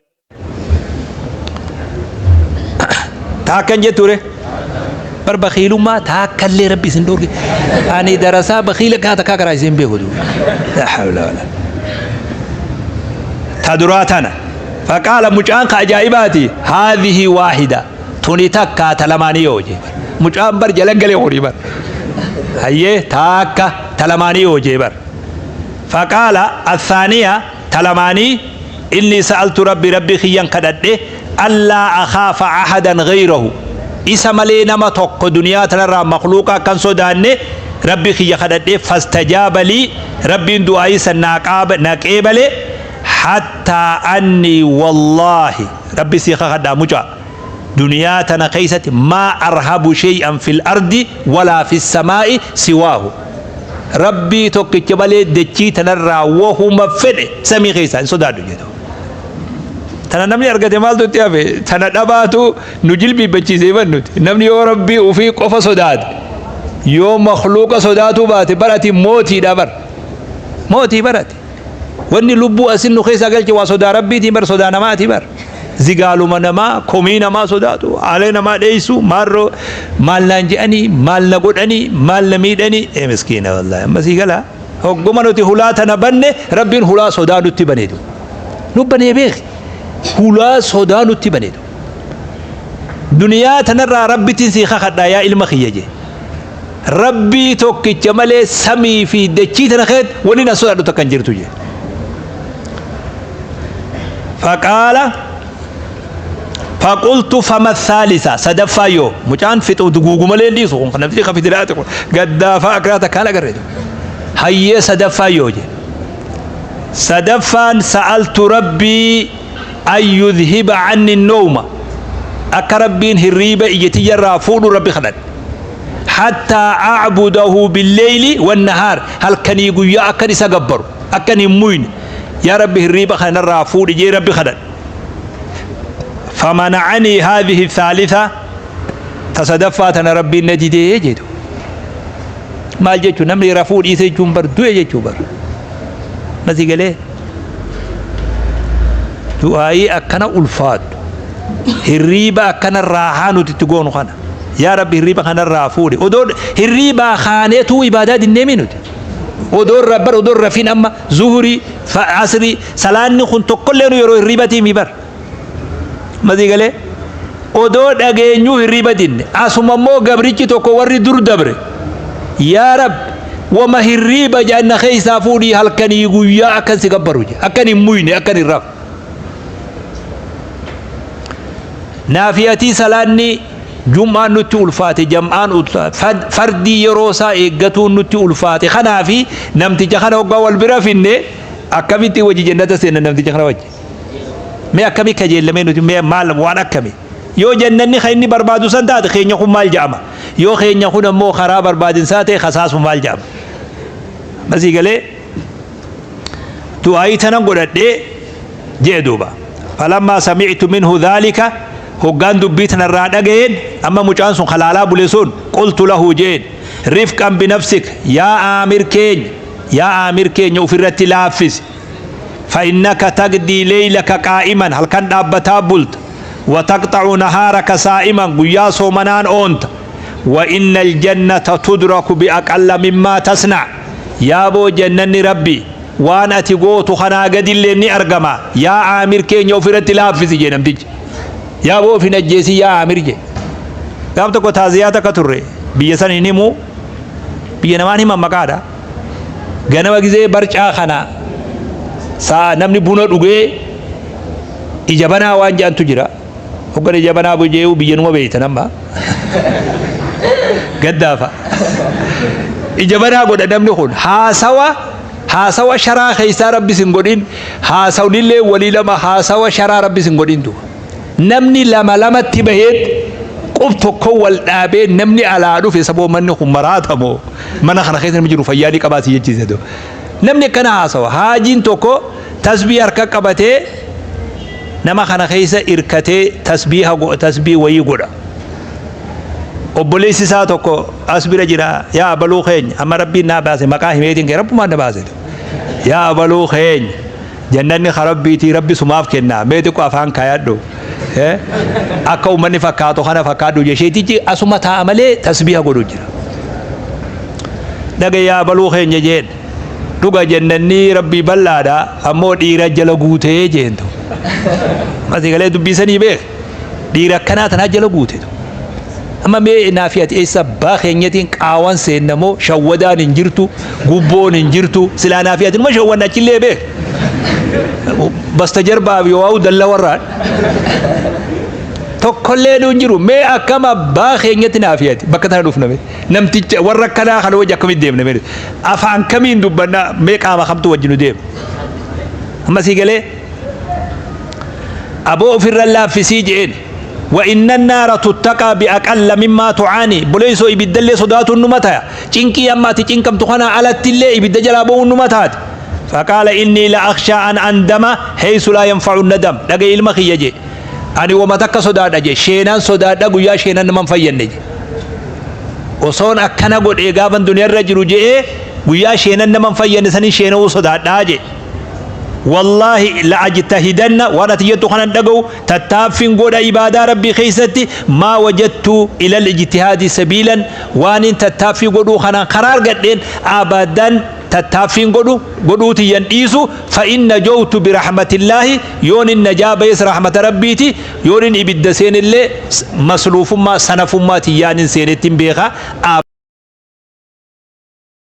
Taakkan jetture bar bakiilummaa taakkallee rabbi isin dhoorge ani darasaa bakiila kaa takkaa karaa isin beeku duuba laa hawla wala ta duraa tana faqaala mucaan ka ajaa'ibaati haadhihi waahida tuni takkaa ta lamaanii yoo jee bar mucaan bar jala galee horii bar hayyee taakka ta lamaanii yoo jee bar faqaala athaaniya ta lamaanii Innii sa'altu Rabbi Rabbii kiyyan kadhadhe allaa akhaafa ahadan ghayrahu isa malee nama tokko duniyaa tanarraa makhluuqa akkan sodaanne Rabbii kiyya kadhadhe fastajaaba lii Rabbiin du'aa'ii san naa qaaba na qeebale hattaa annii wallaahi Rabbi sii kakadhaa mucaa duniyaa tana keessatti maa arhabu shay'an fil ardi walaa fis samaa'i siwaahu Rabbii tokkicha malee dachii tanarraa wahuma fedhe samii keessaa hin sodaadhu jedhu. Tana namni argate maaltu itti hafe? Tana dhabaatu nu jilbiibbachiisee ban nuti. Namni yoo Rabbii ofii qofa sodaate yoo makhluuqa sodaatuu baate bar ati mootiidha bar. Mootii bar ati. Wanni lubbuu asin nu keessaa galche waa sodaa Rabbiitiin bar sodaa namaati bar. Zigaaluma namaa, komii namaa sodaatu, haalee namaa dheessu, maarroo maal naan je'anii, maal na godhanii, maal na miidhanii. Ee miskiina wallaahi amma sii galaa. Hogguma nuti hulaa tana banne Rabbiin hulaa sodaa nutti baneetu. Nu banee beeki. Hulaa sodaa nutti baneetu. Duniyaa tanarraa Rabbitiin sii kakadhaa yaa ilma kiyya jee. Rabbii tokkicha malee samii fi dachii tana keessatti wanni na sodaadhu takka hin jirtu jee. Faqaala faqultu fama thaalisa sadaffaa yoo mucaan fixu duguugu malee hin dhiisu kun kan namtichi kan fitinaati kun gaddaafaa akkanaa takkaan agarre hayyee sadaffaa yoo jee. Sadaffaan sa'altu rabbii an yudhiba anni nooma akka rabbiin hirriiba ija tiyyarraa fuudhu rabbi kadhadhe. Hattaa a'budahu billeyli wannahaar halkanii guyyaa akkan isa gabbaru akkan hin muyne yaa rabbi hirriiba kana narraa fuudhi jee rabbi kadhadhe. Famana'anii haadhihi thaalitha ta sadaffaa tana rabbiin na didee jedhu. Maal jechuun namni rafuu dhiise jechuun bar du'e jechuu bar. Masii galee du'aayii akkana ulfaattu hirriiba akkana raahaa nuti itti goonu kana yaa rabbi hirriiba kanarraa fuudhi odoo hirriibaa kaaneetuu ibaadaa dinneemii nuti odoo bar odoo rafiin amma zuhurii asrii salaanni kun tokkollee nu yeroo hirriibatii mi bar masii galee odoo dhageenyuu hirriiba dinne asuma immoo gabrichi tokko warri dur dabre yaa rabbi wama hirriiba janna keessaa fuudhii halkanii guyyaa akkan si gabbaru je akkan hin muyne akkan hin rafne naafiyatii salaanni jum'aan nutti ulfaate jam'aan fardii yeroo isaa eeggatuun nutti ulfaate kanaafi namticha kana hoggaa wal bira finne akkamitti wajji jannata seenna namticha kana wajji Mee akkami kajeellamee nuti mee maal waan akkami? Yoo jannanni kan inni barbaadu san taate keenya kun maal jedhama? Yoo keenya kun ammoo karaa barbaadinsaa ta'e kasaasu maal jedhama? Masii galee du'aayii tanan godhadhee jee duuba. Falammaa sami'tu minhu dhaalika hoggaan dubbii tanarraa dhaga'een amma mucaan sun halaalaa bule sun qultu lahu jeen rifqan binafsik yaa aamir keenya yaa aamir keenya ofirratti laaffisi Fa'innaka tagdii leeylaka qaa'iman halkan dhaabbataa bulta. Wa taqxa'u nahaaraka saa'iman guyyaa soomanaan oonta. Wa innal jannata tudraku bi'aqalla mimmaa tasna' yaaboo jannanni Rabbi waan ati gootu kanaa gadilleen ni argama yaa Aamir keenya ofirratti laaffisi jee namtichi. Yaaboo of hin ajjeesin yaa Aamir jee. Gaaf tokko taaziyaa takka turre biyya san hin himu biyya namaan himan maqaadha. Ganama gizee barcaa kana saa namni buna dhugee ija banaa waan jedhantu jira. Hoggan ija banaa bujee'uu biyya numa beeytan amma. Gaddaafa. Ija banaa godha namni kun haasawa haasawa sharaa keessaa rabbi sin godhin, haasawnillee walii lama haasawa sharaa rabbi sin godhin duuba. Namni lama lamatti baheet qub tokko wal dhaabee namni alaa dhufe saboo manni kun maraatamoo mana kana keessa namni jiru fayyaa ni qabaa si jechiise duuba. Namni akkana haasawa haajiin tokko tasbii harka qabatee nama kana keessa irkatee tasbiiha tasbii wayii godha. Obboleessi isaa tokko as bira jira, yaa abaluu keenya amma rabbiin naa baase maqaa himeetiin kee rabbumaan na baase, yaa abaluu keenya jannanni ka rabbiitii rabbi sumaaf kenna, mee xiqqoo afaan kaayadhu, akka uummanni fakkaatu kana fakkaadhu jesheetichi asuma taa'a malee tasbiiha godhu jira. Dhaga yaa abaluu keenya jeen, dhuga jannanni rabbii bal'aadha ammoo dhiira jala guutee jeentu. Masii galee dubbiisanii beek. Dhiira akkanaa tanaa jala guutetu. Amma mee naafi ati eessa abbaa keenyatiin qaawan seenna moo shawwadaan hin jirtu, gubboon hin jirtu, silaa naafi ati numa shawwanna achillee beek. Basta jarbaaf yoo waa'u dalla warraan. Tokkollee hin jiru mee akkam abbaa keenyatti naafi ati bakka tana dhufna mee. Namticha warra akkanaa kana wajji akkamitti deemna mee, afaan kamiin dubbanna mee, qaama kamtu wajji nu deema. Amma sii galee aboo ofirra laaffisii je'een. Wa inna naara tuttaqaa biaqalla mimmaa tucaanii, boleessoo ibiddallee sodaatuun numa taya, cinqii amma ati cinqamtu kanaa alattillee ibidda jalaa ba'uun numa taate. Faqaala innii la akhshaa an andama heeysu laa yanfacu nadam. Dhaga'i ilma kiyya jee, ani wama takka sodaadha jee, sheenaan sodaadha, guyyaa sheenan naman fayyanne jee, osoon akkana godhee gaafan duniyarra jiru je'ee guyyaa sheenan naman fayyanne sanin sheena'uu sodaadhaa jee. Wallaahi la'ajtahidanna, waan ati jettu kanan dhaga'u tattaaffin godha ibaadaa rabbii keessatti, maa wajattu ilal ijtihaadi sabiilan, waanin tattaaffii godhuu kanaan karaa argadheen abadan tattaaffiin godhu godhuu tiyyan dhiisu. Fa in najawtu birahmatillaahi, yoonin najaa bayes rahmata rabbiiti, yoonin ibidda seenillee masluufummaa sanafummaa tiyyaanin seenettin beeka.